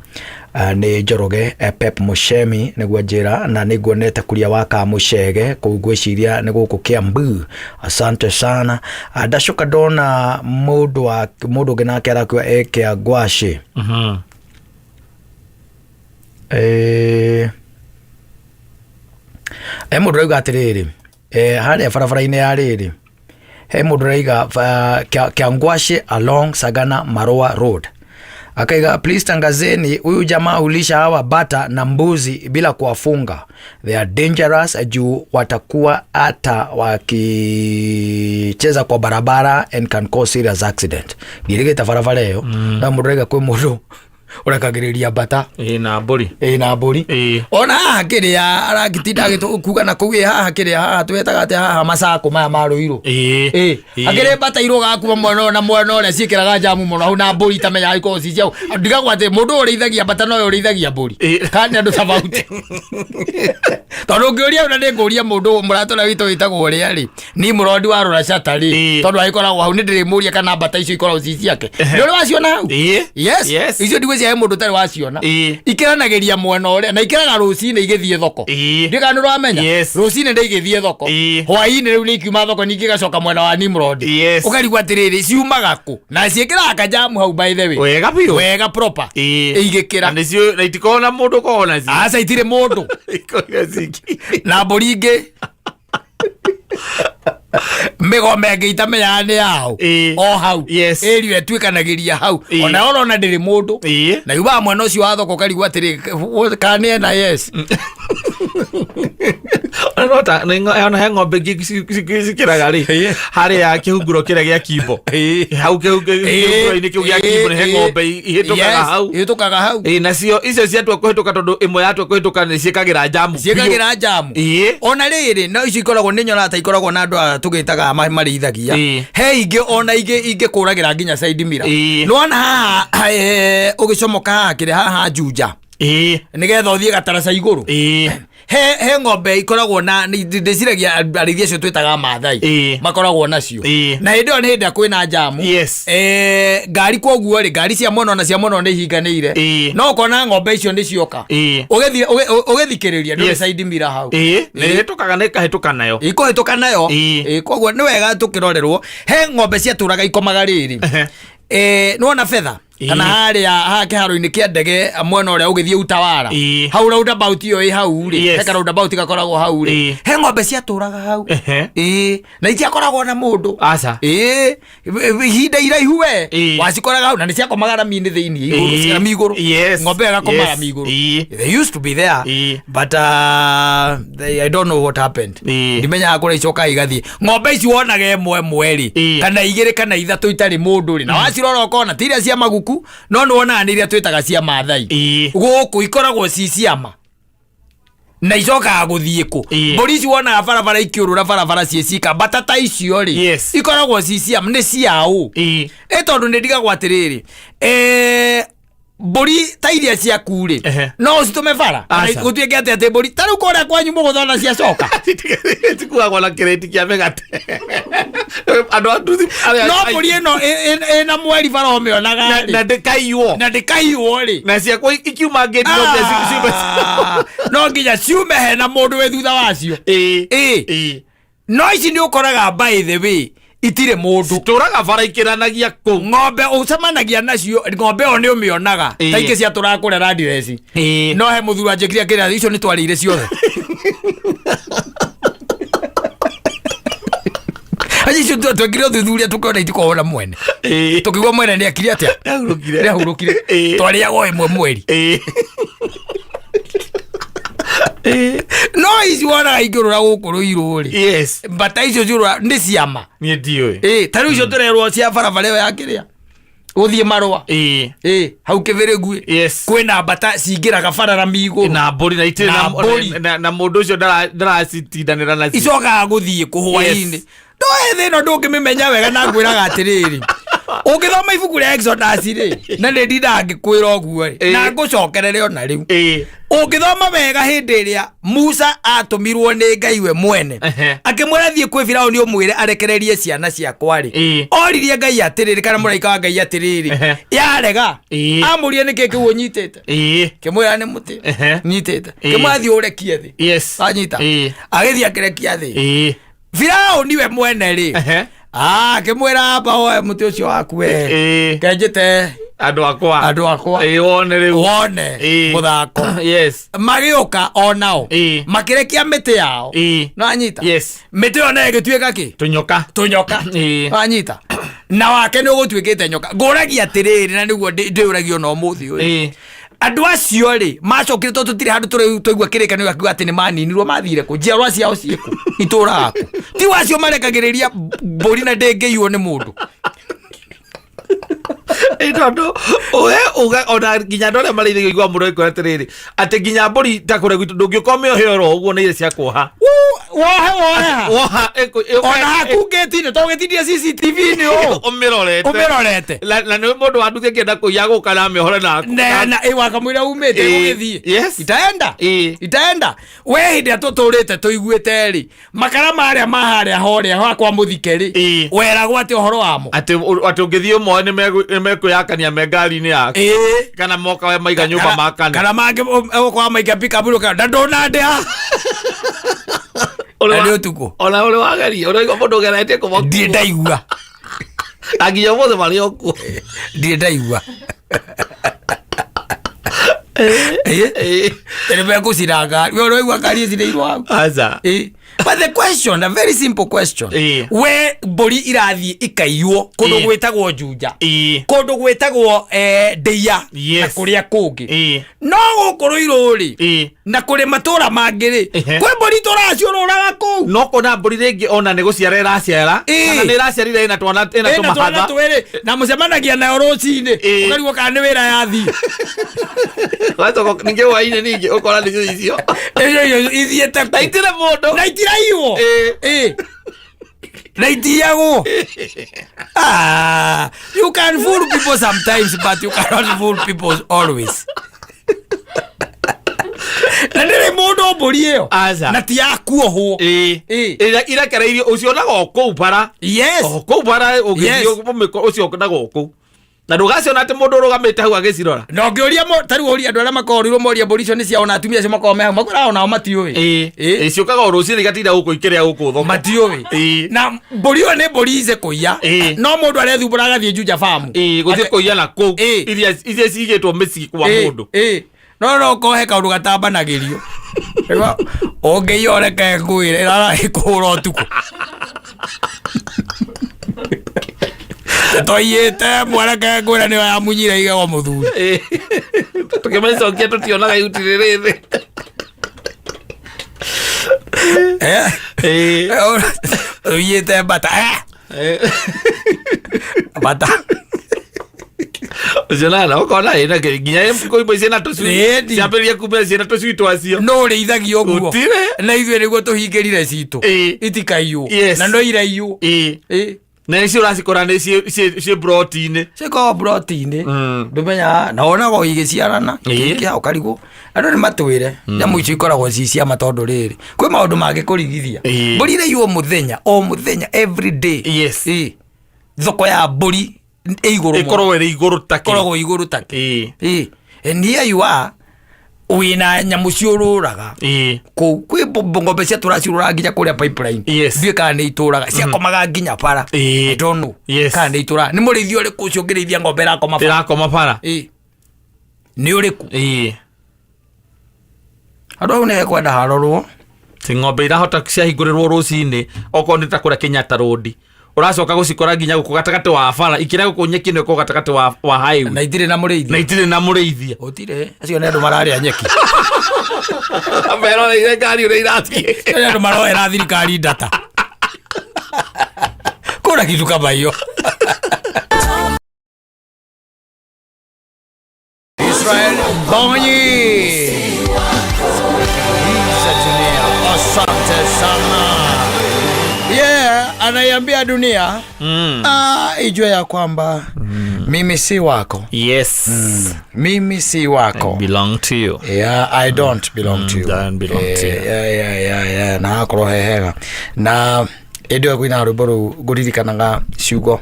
S1: Nĩ Njoroge Pep Mushemi nĩguo njĩra na nĩ nguonete kuria wa Kamuchege kũu ngwĩciria nĩ gũkũ Kiambu. Asante sana. Ndacoka ndona mũndũ wa mũndũ ũngĩ nake arakiuga e Kĩangwacĩ. He mũndũ ũrauga atĩrĩrĩ, harĩa barabara-inĩ ya rĩrĩ he mũndũ ũraiga Kĩangwacĩ along Sagana Marua Road. Akaiga please tangazeni huyu jamaa hulisha hawa bata na mbuzi bila kuwafunga. They are dangerous juu watakuwa hata wakicheza kwa barabara and can cause serious accident. Ndirigĩte barabara ĩyo. Na mũndũ ũraiga kwĩ mũndũ ũrekagĩrĩria bata.
S2: Ĩĩ na mbũri.
S1: Ĩĩ na mbũri.
S2: Ĩĩ.
S1: Ona haha kĩrĩa aragitinda agĩkuga na kũu ĩ haha kĩrĩa haha twetaga atĩ haha macakũ maya ma rũirũ.
S2: Ĩĩ.
S1: Ĩĩ.
S2: Ĩĩ.
S1: Akĩrĩ mbata irũgaga kuma mwena ũyũ na mwena ũrĩa ciĩkĩraga njamu mũno hau na mbũri itamenyaga ikoragwo ci ciao. Ndigagwo atĩ mũndũ ũyũ ũrĩithagia mbata nowe ũrĩithagia mbũri.
S2: Ĩĩ.
S1: Kana nĩ andũ tofauti. Tondũ ũngĩũria ona nĩ ngũria mũndũ mũrata ũrĩa witũ wĩtagwo ũrĩa rĩ, Nimrod wa Rũracata rĩ,
S2: Ĩĩ.
S1: tondũ agĩkoragwo hau nĩ ndĩrĩmũria kana mbata icio ikoragwo ci ciake. Nĩ ũrĩ waciona hau?
S2: Ĩĩ.
S1: Yes.
S2: Yes.
S1: Icio ndigwĩciria he mũndũ ũtarĩ waciona.
S2: Ĩĩ.
S1: Ikĩranagĩria mwena ũrĩa na ikĩraga rũcinĩ igĩthiĩ thoko.
S2: Ĩĩ.
S1: Ndiũĩ kana nĩ ũramenya?
S2: Yes.
S1: Rũcinĩ nĩ igĩthiĩ thoko.
S2: Ĩĩ.
S1: Hwaĩ-inĩ rĩu nĩ ikiuma thoko ningĩ igacoka mwena wa Nimrod.
S2: Yes.
S1: Ũkarigwo atĩrĩrĩ ciumaga kũ? Na ciĩkĩraga kajamu hau by the way.
S2: Wega biũ.
S1: Wega proper.
S2: Ĩĩ.
S1: Igĩkĩra.
S2: Na nĩcio na itikoragwo na mũndũ ũkoragwo nacio.
S1: Aca itirĩ mũndũ.
S2: Ikoragwo ciki.
S1: Na mbũri ingĩ. Mĩgoma ĩngĩ itamenyaga nĩ yao.
S2: Ĩĩ.
S1: O hau.
S2: Yes.
S1: Ĩrio ĩtuĩkanagĩria hau.
S2: Ĩĩ.
S1: Ona ũrona ndĩrĩ mũndũ.
S2: Ĩĩ.
S1: Na yumaga mwena ũcio wa thoko ũkarigwo atĩrĩ kana nĩ NIS.
S2: Ona no ta ona he ng'ombe ingĩ cikĩraga rĩ harĩa kĩhunguro kĩrĩa gĩa Kimbo. Hau kĩhunguro-inĩ kĩu gĩa Kimbo nĩ he ng'ombe ihĩtũkaga hau.
S1: Ihĩtũkaga hau.
S2: Ĩĩ nacio icio ciatua kũhĩtũka tondũ ĩmwe yatua kũhĩtũka nĩ ciĩkagĩra njamu biũ.
S1: Ciĩkagĩra njamu.
S2: Ĩĩ.
S1: Ona rĩrĩ no icio ikoragwo nĩ nyonaga ta ikoragwo na andũ aya tũgĩtaga marĩithagia.
S2: Ĩĩ.
S1: He ingĩ ona ingĩ ingĩkũragĩra nginya side mirror.
S2: Ĩĩ.
S1: Nĩwona haha ũgĩcomoka haha kĩrĩa haha Juja.
S2: Ĩĩ.
S1: Nĩgetha ũthiĩ gataraca igũrũ.
S2: Ĩĩ.
S1: He ng'ombe ikoragwo na ndĩciragia arĩithi acio twĩtaga Maathai.
S2: Ĩĩ.
S1: Makoragwo nacio.
S2: Ĩĩ.
S1: Na hĩndĩ ĩyo nĩ hĩndĩ ĩrĩa kwĩna njamu.
S2: Yes.
S1: Ngari koguo rĩ, ngari cia mwena ona cia mwena nĩ ihinganĩire.
S2: Ĩĩ.
S1: No ũkona ng'ombe icio nĩ cioka.
S2: Ĩĩ.
S1: Ũgĩthikĩrĩria ndũrĩ
S2: Yes.
S1: side mirror hau.
S2: Ĩĩ. Nĩ ĩhĩtũkaga na ĩkahĩtũka nayo.
S1: Ikũhĩtũka nayo.
S2: Ĩĩ.
S1: Ĩĩ, koguo nĩ wega tũkĩrorerwo. He ng'ombe ciatũraga ikomaga rĩrĩ. Nĩwona betha kana harĩa haha kĩharo-inĩ kĩa ndege mwena ũrĩa ũgĩthiĩ Utawala, hau roundabout ĩyo ĩ hau rĩ, he ka roundabout gakoragwo hau rĩ, he ng'ombe ciatũraga hau. Ĩĩ, na itiakoragwo na mũndũ.
S2: Aca.
S1: Ĩĩ, ihinda iraihu we wacikoraga hau na nĩ ciakomaga rami-inĩ thĩinĩ igũrũ, rami igũrũ. Ng'ombe ĩyo ĩgakoma rami igũrũ. They used to be there, but I don't know what happened. Ndimenyaga kũrĩa icokaga igathiĩ. Ng'ombe ici wonaga ĩmwe ĩmwe rĩ, kana igĩrĩ kana ithatũ itarĩ mũndũ rĩ, na wacirora ũkona ti iria cia maguku, no nĩ wonaga nĩ iria twĩtaga cia Maathai. Gũkũ ikoragwo ci ciama na icokaga gũthiĩ kũ? Mbũri ici wonaga barabara ikĩũrũra barabara ciĩ cika, mbatata icio rĩ, ikoragwo ci ciama nĩ ciaũ? Ĩ tondũ nĩ ndigagwo atĩrĩrĩ, mbũri ta iria ciaku rĩ, no ũcitũme bara?
S2: Aca.
S1: Gũtuĩke atĩ atĩ mbũri ta rĩu kũrĩa kwanyu mũgũthona ciacoka?
S2: Tikuagwo na kĩrĩti kĩa mĩgate andũ a nduthi arĩa-
S1: No mbũri ĩno ĩna mweri bara ũmĩonaga
S2: na
S1: rĩ,
S2: na ndĩkaiywo.
S1: Na ndĩkaiywo rĩ.
S2: Na ciakwa ikiuma ngĩti no nginya ciume.
S1: Ah, no nginya ciume hena mũndũ wĩ thutha wacio. Ĩĩ. No ici nĩ ũkoraga, by the way, itirĩ mũndũ.
S2: Tũraga bara ikĩranagia kũu.
S1: Ng'ombe ũcemanagia nacio, ng'ombe ĩyo nĩ ũmĩonaga. Ta ingĩ ciatũraga kũrĩa randireci, no he mũthuri wanjĩkire akĩra icio nĩ twarĩire ciothe. Aci icio twekire ũthuthuria tũkĩona itikoragwo na mwene. Tũkiuga mwene nĩ akire atĩa?
S2: Nĩahurũkire.
S1: Nĩahurũkire. Twarĩagwo ĩmwe mweri. No ici wonaga ingĩũrũra gũkũ rũirũ rĩ, mbata icio ciũrũra nĩ ciama.
S2: Niĩ ndiũĩ.
S1: Ĩ ta rĩu icio tũrerwo cia barabara ĩyo ya kĩrĩa gũthiĩ marũa, ĩ hau kĩbĩrĩguĩ, kwĩna mbata cingĩraga barara migũrũ.
S2: Na mbũri na itirĩ
S1: Na mbũri.
S2: na mũndũ ũcio ndaracitindanĩra nacio.
S1: Icokaga gũthiĩ kũhwainĩ. Ndoĩ thĩ ĩno ndũngĩmĩmenya wega, na ngwĩraga atĩrĩrĩ, ũngĩthoma ibuku rĩa Exodus rĩ, na nĩ ndindaga ngĩkwĩra ũguo rĩ, na ngũcokerere ona rĩu, ũngĩthoma wega hĩndĩ ĩrĩa Musa atũmirwo nĩ Ngai we mwene, akĩmwĩra thiĩ kwĩ Firaũni ũmwĩre arekererie ciana ciakwa rĩ, oririe Ngai atĩrĩrĩ, kana mũraika wa Ngai atĩrĩrĩ, yarega, amũrie nĩkĩ kĩu ũnyitĩte? Kĩmwĩra nĩ mũtĩ nyitĩte. Kĩmwĩra thiĩ ũrekie thĩ. Anyita, agĩthiĩ akĩrekia thĩ. Firaũni we mwene rĩ, akĩmwĩra amba woe mũtĩ ũcio waku we, kenjĩte
S2: andũ akwa.
S1: Andũ akwa.
S2: Ĩĩ, wone rĩu.
S1: Wone mũthako. Magĩũka onao, makĩrekia mĩtĩ yao. No anyita, mĩtĩ ĩyo nayo ĩgĩtuĩka kĩ?
S2: Tũnyoka.
S1: Tũnyoka. Wanyita, na wake nĩ ũgũtuĩkĩte nyoka. Ngũragia atĩrĩrĩ, na nĩguo ndĩũragio na ũmũthĩ ũyũ, andũ acio rĩ macokire, tondũ tũtirĩ handũ tũrĩ twaigua kĩrĩkanĩro akiuga atĩ nĩ maninirwo, mathire kũ? Njiarwa ciao ciĩkũ? Itũraga kũ? Ti wacio marekagĩrĩria mbũri na ndĩngĩiywo nĩ mũndũ?
S2: Ĩ tondũ we uga ona nginya andũ arĩa marĩithagia igua mũno ĩkwĩra atĩrĩrĩ atĩ nginya mbũri ta kũrĩa gwitũ ndũngĩũka ũmĩohe oro ũguo nĩ iria cia kuoha.
S1: Wohe wohe.
S2: Woha
S1: ona haku ngĩti-inĩ tondũ gĩtindia CCTV-inĩ ũũ.
S2: Ũmĩrorete.
S1: Ũmĩrorete.
S2: Na nĩ mũndũ wa nduthi akĩenda kũiya gũka na amĩohore na
S1: na ĩ wakamwĩra umĩte ũgĩthiĩ. Itaenda. Itaenda. We hĩndĩ ĩrĩa tũtũrĩte tũiguĩte rĩ, makara marĩa ma harĩa horĩa hakwa mũthike rĩ, weragwo atĩ ũhoro wamo?
S2: Atĩ ũngĩthiĩ ũmoe nĩ mekwĩyakania me ngari-inĩ yaku, kana moka we maiga nyũmba makane.
S1: Kana mangĩ ũkorwo maikia pikapu rũka na ndũnandĩha na nĩ ũtukũ.
S2: Ona ũrĩ wageria ũraigua mũndũ ũgeretie kũmakua?
S1: Ndirĩ ndaigua.
S2: Na nginya ũmũthĩ marĩ o kuo.
S1: Ndirĩ ndaigua. Nĩ mekũcina ngari, we ũraigua ngari ĩcinĩirwo hau?
S2: Aca.
S1: But the question, a very simple question. We mbũri irathiĩ ikaiywo kũndũ gwĩtagwo Juja, kũndũ gwĩtagwo Ndĩia, na kũrĩa kũngĩ, no gũkũ Rũirũ rĩ, na kũrĩ matũra mangĩ rĩ, kwĩ mbũri tũraciũrũraga kũu.
S2: No kona mbũri rĩngĩ ona nĩ gũciara ĩraciara, kana nĩ ĩraciarire ĩna twana ĩna
S1: ĩna twana
S2: tũmahatha.
S1: twĩrĩ na mũcemanagia nayo rũcinĩ, ũkarigwo kana nĩ wĩra yathiĩ.
S2: Wacoka ningĩ hwainĩ ningĩ ũkora nĩcio icio.
S1: Icio icio ithiĩte
S2: na itirĩ mũndũ.
S1: Na itiraiywo. Ĩĩ. Na itiyagwo. Ah, you can fool people sometimes, but you cannot fool people always. Na ndĩrĩ mũndũ mbũri ĩyo.
S2: Aca.
S1: Na ti ya kuohwo.
S2: Ĩrĩa irekereirio ũcionaga o kũu bara. O kũu bara ũgĩthiĩ ũcionaga o kũu. Na ndũgaciona atĩ mũndũ ũrũgamĩte hau agĩcirora.
S1: Na ũngĩũria ta rĩu ũrie andũ arĩa makorwo moria mbũri icio nĩ ciao na atumia acio makorwo me hau makwĩra onao matiũĩ.
S2: Ĩĩ.
S1: Ĩĩ.
S2: Ĩĩ, ciũkaga o rũcinĩ igatinda gũkũ ikĩrĩa gũkũ thoko.
S1: Matiũĩ.
S2: Ĩĩ.
S1: Na mbũri ĩyo nĩ mbũri ice kũiya.
S2: Ĩĩ.
S1: No mũndũ arethumbũra agathiĩ Juja farm.
S2: Ĩĩ, gũthiĩ kũiya na kũu.
S1: Ĩĩ.
S2: Iria cigĩtwo mĩciĩ kwa
S1: Ĩĩ,
S2: mũndũ.
S1: ĩĩ. No no kohe kaũndũ gatambanagĩrio. Rĩu ũngĩiya ũreke ngwĩre ĩrara ĩkũhũra ũtukũ. Tũiyĩte mwareke ngwĩre nĩyo yamunyire igego mũthuri.
S2: Ĩĩ. Tũkĩmĩcokia tũtionaga ihuti rĩrĩ thĩ.
S1: Eh?
S2: Ĩĩ.
S1: Ũiyĩte mbata. Eh?
S2: Ĩĩ.
S1: Mbata.
S2: Ũcio na ũkona ĩna kĩ- nginya kũimba ciĩna tũcui.
S1: Ĩĩ.
S2: Ciambĩrĩria kumĩra ciĩna tũcui twacio.
S1: No ũrĩithagia ũguo.
S2: Gũtirĩ.
S1: Na ithuĩ nĩguo tũhingĩrire citũ.
S2: Ĩĩ.
S1: Itikaiywo.
S2: Yes.
S1: Na no iraiywo.
S2: Ĩĩ.
S1: Ĩĩ.
S2: Na icio ũracikora nĩ ciĩ broti-inĩ.
S1: Cikoragwo broti-inĩ. Ndũmenyaga na wonaga o igĩciarana.
S2: Ĩĩ.
S1: Kĩa ũkarigwo. Andũ nĩ matwĩre. Nyamũ icio ikoragwo ci ciama tondũ rĩrĩ. Kwĩ maũndũ mangĩkũrigithia.
S2: Ĩĩ.
S1: Mbũri iraiywo mũthenya o mũthenya every day.
S2: Yes.
S1: Ĩĩ. Thoko ya mbũri ĩ igũrũ mũno.
S2: Ĩkoragwo ĩrĩ igũrũ ta kĩ.
S1: Ĩkoragwo igũrũ ta kĩ.
S2: Ĩĩ.
S1: Ĩĩ. And here you are wĩna nyamũ ciũrũraga
S2: Ĩĩ.
S1: kũu kwĩ ng'ombe ciatũra ciũrũraga nginya kũrĩa pipeline.
S2: Yes.
S1: Ndiũĩ kana nĩ itũraga ciakomaga nginya bara.
S2: Ĩĩ.
S1: I don't know
S2: Yes.
S1: kana nĩ itũraga. Nĩ mũrĩithi ũrĩkũ ũcio ũngĩrĩithia ng'ombe ĩrakoma bara?
S2: Ĩrakoma bara.
S1: Ĩĩ. Nĩ ũrĩkũ?
S2: Ĩĩ.
S1: Andũ hau nĩ kwenda harorwo.
S2: Ti ng'ombe irahota ciahingũrĩrwo rũcinĩ okorwo nĩ ta kũrĩa Kenyatta Road ũracoka gũcikora nginya gũkũ gatagatĩ wa bara ikĩrĩa gũkũ nyeki ĩno ĩkoragwo gatagatĩ wa highway.
S1: Na itirĩ na mũrĩithi.
S2: Na itirĩ na mũrĩithia.
S1: Gũtirĩ. Acio nĩ andũ mararĩa nyeki.
S2: Meroreire ngari ũrĩa irathiĩ.
S1: Acio nĩ andũ maroera thirikari ndata. Kuna kitu kama hiyo. Israel Mbonyi. Sikiliza dunia. Asante sana. Yeah, anaiambia dunia ijue ya kwamba mimi si wako.
S2: Yes.
S1: Mimi si wako.
S2: Belong to you.
S1: Yeah, I don't belong to you.
S2: Don't belong to you.
S1: Yeah. Na hakorwo he hega. Na ĩndĩ ĩyo kwĩna rwĩmbo rũu ngũririkanaga ciugo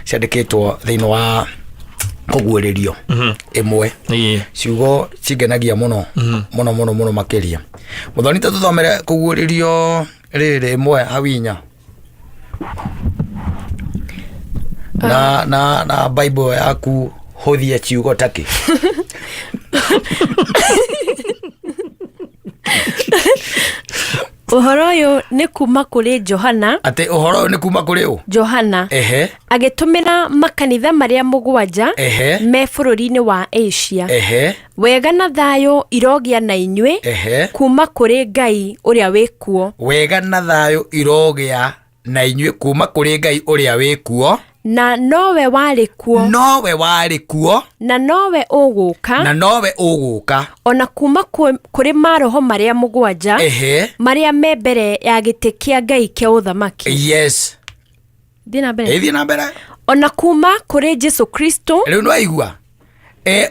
S1: ciandĩkĩtwo thĩinĩ wa kũguũrĩrio ĩmwe.
S2: Ĩĩ.
S1: Ciugo cingenagia mũno mũno mũno mũno makĩria. Mũthoni ta tũthomere kũguũrĩrio rĩrĩ ĩmwe hau inya. Na Bible yaku hũthie ciugo takĩ.
S3: Ũhoro ũyũ nĩ kuma kũrĩ Johana.
S1: Atĩ ũhoro ũyũ nĩ kuma kũrĩ ũ?
S3: Johana.
S1: Ehe.
S3: Agĩtũmĩra makanitha marĩa mũgwanja
S1: Ehe.
S3: me bũrũri-inĩ wa Asia.
S1: Ehe.
S3: Wega na thayũ irogĩa na inyuĩ
S1: Ehe.
S3: kuma kũrĩ Ngai ũrĩa wĩ kuo.
S1: Wega na thayũ irogĩa na inyuĩ kuma kũrĩ Ngai ũrĩa wĩ kuo.
S3: Na nowe warĩ kuo.
S1: Nowe warĩ kuo.
S3: Na nowe ũgũka.
S1: Na nowe ũgũka.
S3: Ona kuma kũrĩ maroho marĩa mũgwanja.
S1: Ehe.
S3: Marĩa me mbere ya gĩtĩ kĩa Ngai kĩa ũthamaki.
S1: Yes.
S3: Thiĩ na mbere.
S1: Thiĩ na mbere.
S3: Ona kuma kũrĩ Jesu Kristo.
S1: Rĩu nĩwaigua.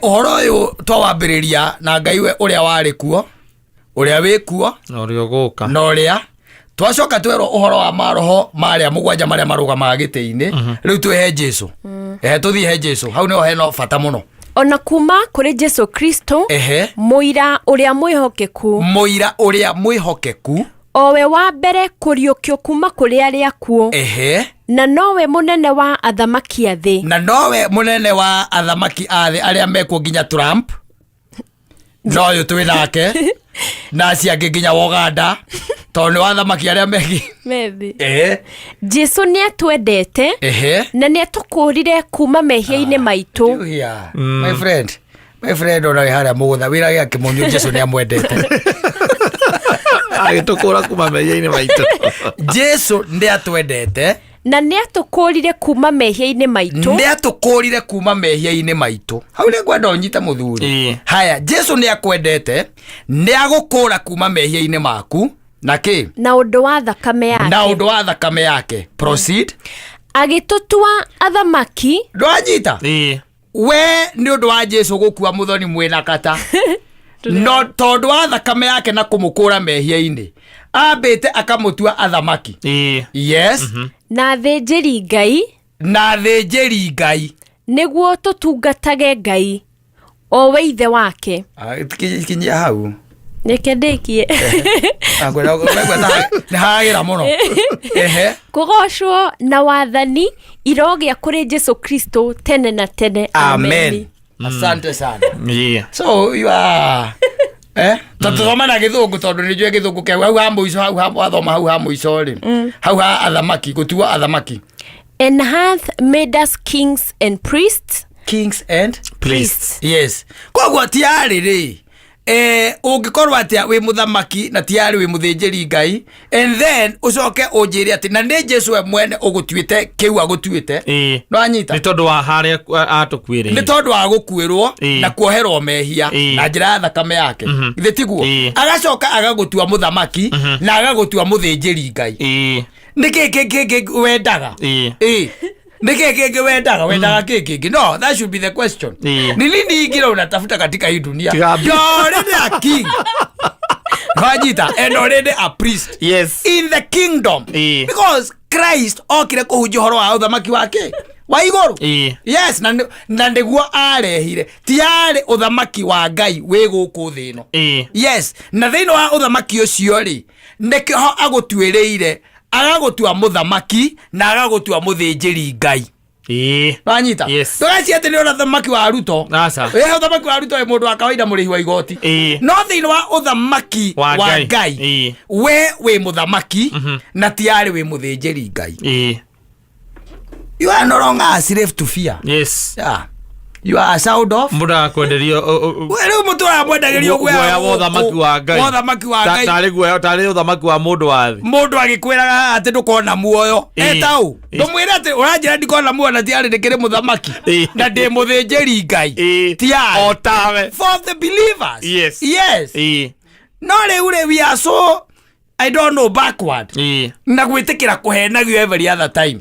S1: Ũhoro ũyũ twawambĩrĩria na Ngai we ũrĩa warĩ kuo, ũrĩa wĩ kuo,
S2: na ũrĩa ũgũka.
S1: Na ũrĩa twacoka twerwo ũhoro wa maroho marĩa mũgwanja marĩa marũgamaga gĩtĩ-inĩ. Rĩu twĩ he Jesu. Tũthiĩ he Jesu. Hau nĩho hena bata mũno.
S3: Ona kuma kũrĩ Jesu Kristo.
S1: Ehe.
S3: Mũira ũrĩa mwĩhokeku.
S1: Mũira ũrĩa mwĩhokeku.
S3: Owe wa mbere kũriũkio kuma kũrĩ arĩa akuũ.
S1: Ehe.
S3: Na nowe mũnene wa athamaki a thĩ.
S1: Na nowe mũnene wa athamaki a thĩ arĩa mekuo nginya Trump. No ũyũ twĩ nake. Na acio angĩ nginya wa Uganda. Tondũ nĩ wa athamaki arĩa megi.
S3: Methi.
S1: Ehe.
S3: Jesu nĩatwendete.
S1: Ehe.
S3: Na nĩatũkũũrire kuma mehia-inĩ maitũ.
S1: You hear, my friend. My friend ona wĩ harĩa mũgũtha wĩra gĩa kĩmunyu Jesu nĩamwendete.
S2: Agĩtũkũra kuma mehia-inĩ maitũ.
S1: Jesu nĩatwendete.
S3: Na nĩatũkũũrire kuma mehia-inĩ maitũ.
S1: Nĩatũkũũrire kuma mehia-inĩ maitũ. Hau nĩngwenda ũnyite mũthuri.
S2: Ĩĩ.
S1: Haya, Jesu nĩakwendete, nĩagũkũũra kuma mehia-inĩ maku. Na kĩ?
S3: Na ũndũ wa thakame yake.
S1: Na ũndũ wa thakame yake. Proceed.
S3: Agĩtũtua athamaki.
S1: Ndwanyita?
S2: Ĩĩ.
S1: We nĩ ũndũ wa Jesu gũkua mũthoni mwĩna kata. No tondũ wa thakame yake na kũmũkũra mehia-inĩ, ambĩte akamũtua athamaki.
S2: Ĩĩ.
S1: Yes.
S3: Na athĩnjĩri Ngai.
S1: Na athĩnjĩri Ngai.
S3: Nĩguo tũtungatage Ngai, o we Ithe wake.
S1: Ah, kinyia hau.
S3: Reke ndĩkie.
S1: Ah, nĩ hagĩra mũno. Ehe.
S3: Kũgoocwo na wathani irogĩa kũrĩ Jesu Kristo tene na tene.
S1: Amen. Asante sana.
S2: Yeah.
S1: So you are tũthome na gĩthũngũ tondũ nĩ njũĩ gĩthũngũ kĩau hau ha mũico, hau ha wathoma hau ha mũico rĩ, hau ha athamaki gũtuo athamaki.
S3: And hath made us kings and priests.
S1: Kings and
S2: Priests.
S1: Yes. Koguo ti arĩ rĩ, ũngĩkorwo atĩa wĩ mũthamaki na ti arĩ wĩ mũthĩnjĩri Ngai, and then ũcoke ũnjĩre atĩ na nĩ Jesu we mwene ũgũtuĩte kĩu agũtuĩte.
S2: Ĩĩ.
S1: No anyita
S2: Nĩ tondũ wa harĩa atũkuĩrĩire.
S1: Nĩ tondũ wa gũkuĩrwo na kuoherwo mehia na njĩra ya thakame yake, githĩ tiguo?
S2: Ĩĩ.
S1: Agacoka agagũtua mũthamaki na agagũtua mũthĩnjĩri Ngai. Nĩ kĩ kĩ kĩ wendaga? Ĩĩ, nĩ kĩ kĩngĩ wendaga? Wendaga kĩ kĩngĩ? No, that should be the question. Ni nini ingine unatafuta katika hii dunia?
S2: Tiga-
S1: You're already a king, wanyita, and already a priest in the kingdom, because Christ okire kũhunjia ũhoro wa ũthamaki wake wa igũrũ. Yes, na nĩguo arehire, ti arĩ ũthamaki wa Ngai wĩ gũkũ thĩ ĩno. Yes, na thĩinĩ wa ũthamaki ũcio rĩ, nĩkĩo agũtuĩrĩire, agagũtua mũthamaki na agagũtua mũthĩnjĩri Ngai. Wanyita?
S2: Yes.
S1: Ndũgeci atĩ nĩ ũthamaki wa Ruto.
S2: Aca.
S1: Ĩ, ũthamaki wa Ruto wĩ mũndũ wa kawaida, mũrĩhi wa igoti. No thĩinĩ wa ũthamaki
S2: Wa
S1: wa
S2: Ngai.
S1: Ngai, we wĩ mũthamaki na ti arĩ wĩ mũthĩnjĩri Ngai. You are no longer a slave to fear. Yeah. You are a child of
S2: Mũndũ agakwenderio
S1: We rĩu mũtũraga mwendagĩrio
S2: guoya wa ũthamaki wa Ngai.
S1: Wa ũthamaki wa Ngai.
S2: Tarĩ guoya, tarĩ ũthamaki wa mũndũ wa thĩ.
S1: Mũndũ agĩkwĩraga haha atĩ ndũkona muoyo, etau ndũmwĩre atĩ ũranjĩra ndikona muoyo na tiarĩ ndĩkĩrĩ mũthamaki na ndĩ mũthĩnjĩri Ngai? Tiarĩ.
S2: O tawe.
S1: For the believers. Yes. No rĩu rĩ, we are so, I don't know, backward na gwĩtĩkĩra kũhenagio every other time.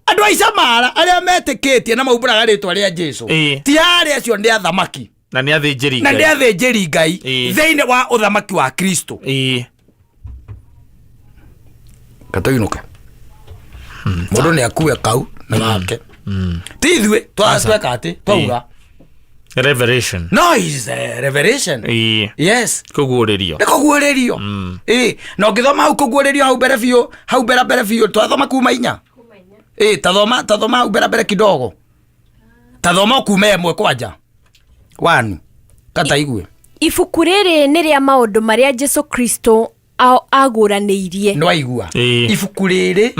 S1: Andũ a Icamara arĩa metĩkĩtie na maumbũraga rĩtwa rĩa Jesu, ti arĩa acio nĩ athamaki
S2: Na nĩ athĩnjĩri
S1: na nĩ
S2: Ngai.
S1: athĩnjĩri Ngai thĩinĩ wa ũthamaki wa Kristo. Katũinũke, mũndũ nĩ akue kau nĩ wake, ti ithuĩ tweka atĩ twauga.
S2: Revelation.
S1: No, is a revelation. Yes.
S2: Kũguũrĩrio.
S1: Nĩ kũguũrĩrio. Ĩ, na ũngĩthoma hau kũguũrĩrio hau mbere biũ, hau mbere mbere biũ, twathoma kuma 4. Ĩ, tathoma hau mbere mbere kidogo, tathoma kuma 1 kwanja wanu kataigue.
S3: Ibuku rĩrĩ nĩ rĩa maũndũ marĩa Jesu Kristo agũranĩirie.
S1: Nĩ waigua? Ibuku rĩrĩ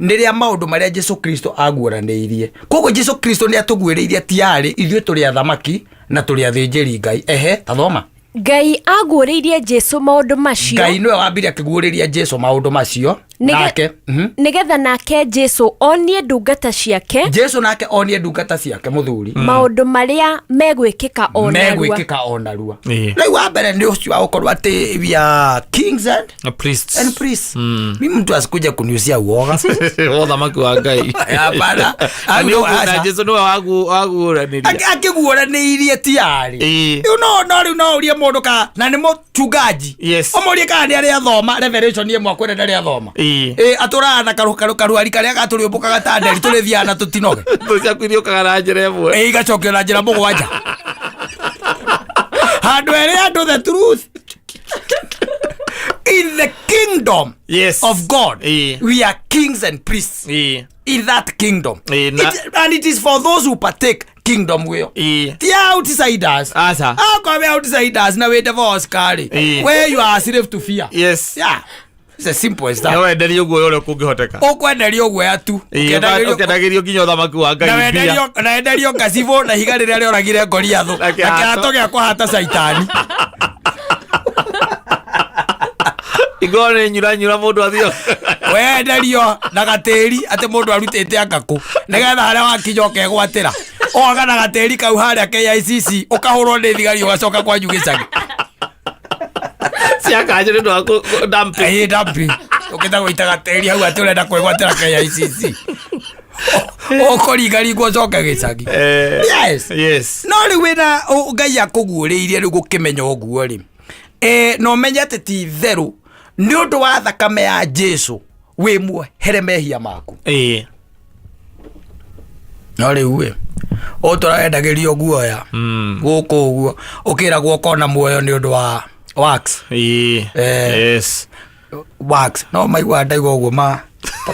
S1: nĩ rĩa maũndũ marĩa Jesu Kristo aguũranĩirie. Koguo Jesu Kristo nĩ atũguĩrĩirie tiarĩ ithuĩ tũrĩ athamaki na tũrĩ athĩnjĩri Ngai. Ehe, tathoma.
S3: Ngai aguũrĩirie Jesu maũndũ macio.
S1: Ngai nĩwe wambire akĩguũrĩria Jesu maũndũ macio. Nake
S3: Nĩgetha nake Jesu onie ndungata ciake
S1: Jesu nake onie ndungata ciake, mũthuri,
S3: maũndũ marĩa megwĩkĩka o narua.
S1: Megwĩkĩka o narua. Rĩu wa mbere nĩ ũcio wa gũkorwo atĩ we are kings and,
S2: Na priests.
S1: and priests. Mi mtu asikuja kuniusia uoga.
S2: Ũthamaki wa Ngai.
S1: Hapana.
S2: Na nĩ ũguo-
S1: Aca.
S2: na Jesu nĩwe waguũranĩria.
S1: Akĩguũranĩirie tiarĩ. Rĩu no rĩu no ũrie mũndũ ka na nĩ mũchungaji, ũmũrie kana nĩ arĩa athoma Revelation 1 kwĩna ndarĩ athoma. Ĩ, atũraga na karuari karĩa gatũrĩũmbũkaga ta nderi, tũrĩthiaga na tũtinoge.
S2: Thũ ciaku iriũkaga na njĩra ĩmwe.
S1: Ĩ, igacokio na njĩra 7 handũ erĩ andũ the truth. In the kingdom of God, we are kings and priests in that kingdom. And it is for those who partake kingdom wĩyo, ti outsiders.
S2: Aca.
S1: Akorwo wĩ outsiders na wĩ divorce karĩ, where you are a slave to fear. Yeah, it's as simple as that.
S2: No wenderio guoya ũrĩa kũngĩhoteka.
S1: Ũkwenderio guoya tu. Ũkĩendagĩrio-
S2: Ũkendagĩrio nginya ũthamaki wa
S1: na
S2: Ngai mbia.
S1: wenderio, na wenderio ngacibũ na ihiga rĩrĩa rĩoragire Goliathũ
S2: Na
S1: na
S2: kĩhato.
S1: kĩhato gĩa kũhata caitani.
S2: Ingorwo nĩ nyura nyura mũndũ athio.
S1: Wenderio na gatĩri atĩ mũndũ arutĩte angakũ nĩgetha harĩa wakinya ũkegwatĩra oga na gatĩri kau harĩa KICC, ũkahũrwo nĩ thigari, ũgacoka kwanyu gĩcagi.
S2: Cia kanjũ nĩ ũndũ wa dumping.
S1: Ĩ, dumping, ũkĩta gũita gatĩri hau atĩ ũrenda kwĩgwatĩra KICC, ũkũringaringwo ũcoke gĩcagi. Yes. No rĩu wĩna Ngai akũguũrĩirie, rĩu gũkĩmenya ũguo rĩ, na ũmenye atĩ ti itherũ nĩ ũndũ wa thakame ya Jesu wĩ muohere mehia maku. No rĩu ĩ ũtũrendagĩrio guoya gũkũ ũguo, ũkĩragwo ũkona muoyo nĩ ũndũ wa wax.
S2: Yes.
S1: Wax no maigua ndaigua ũguo ma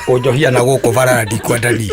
S1: kũnjohia na gũkũ bara, ndikwenda niĩ.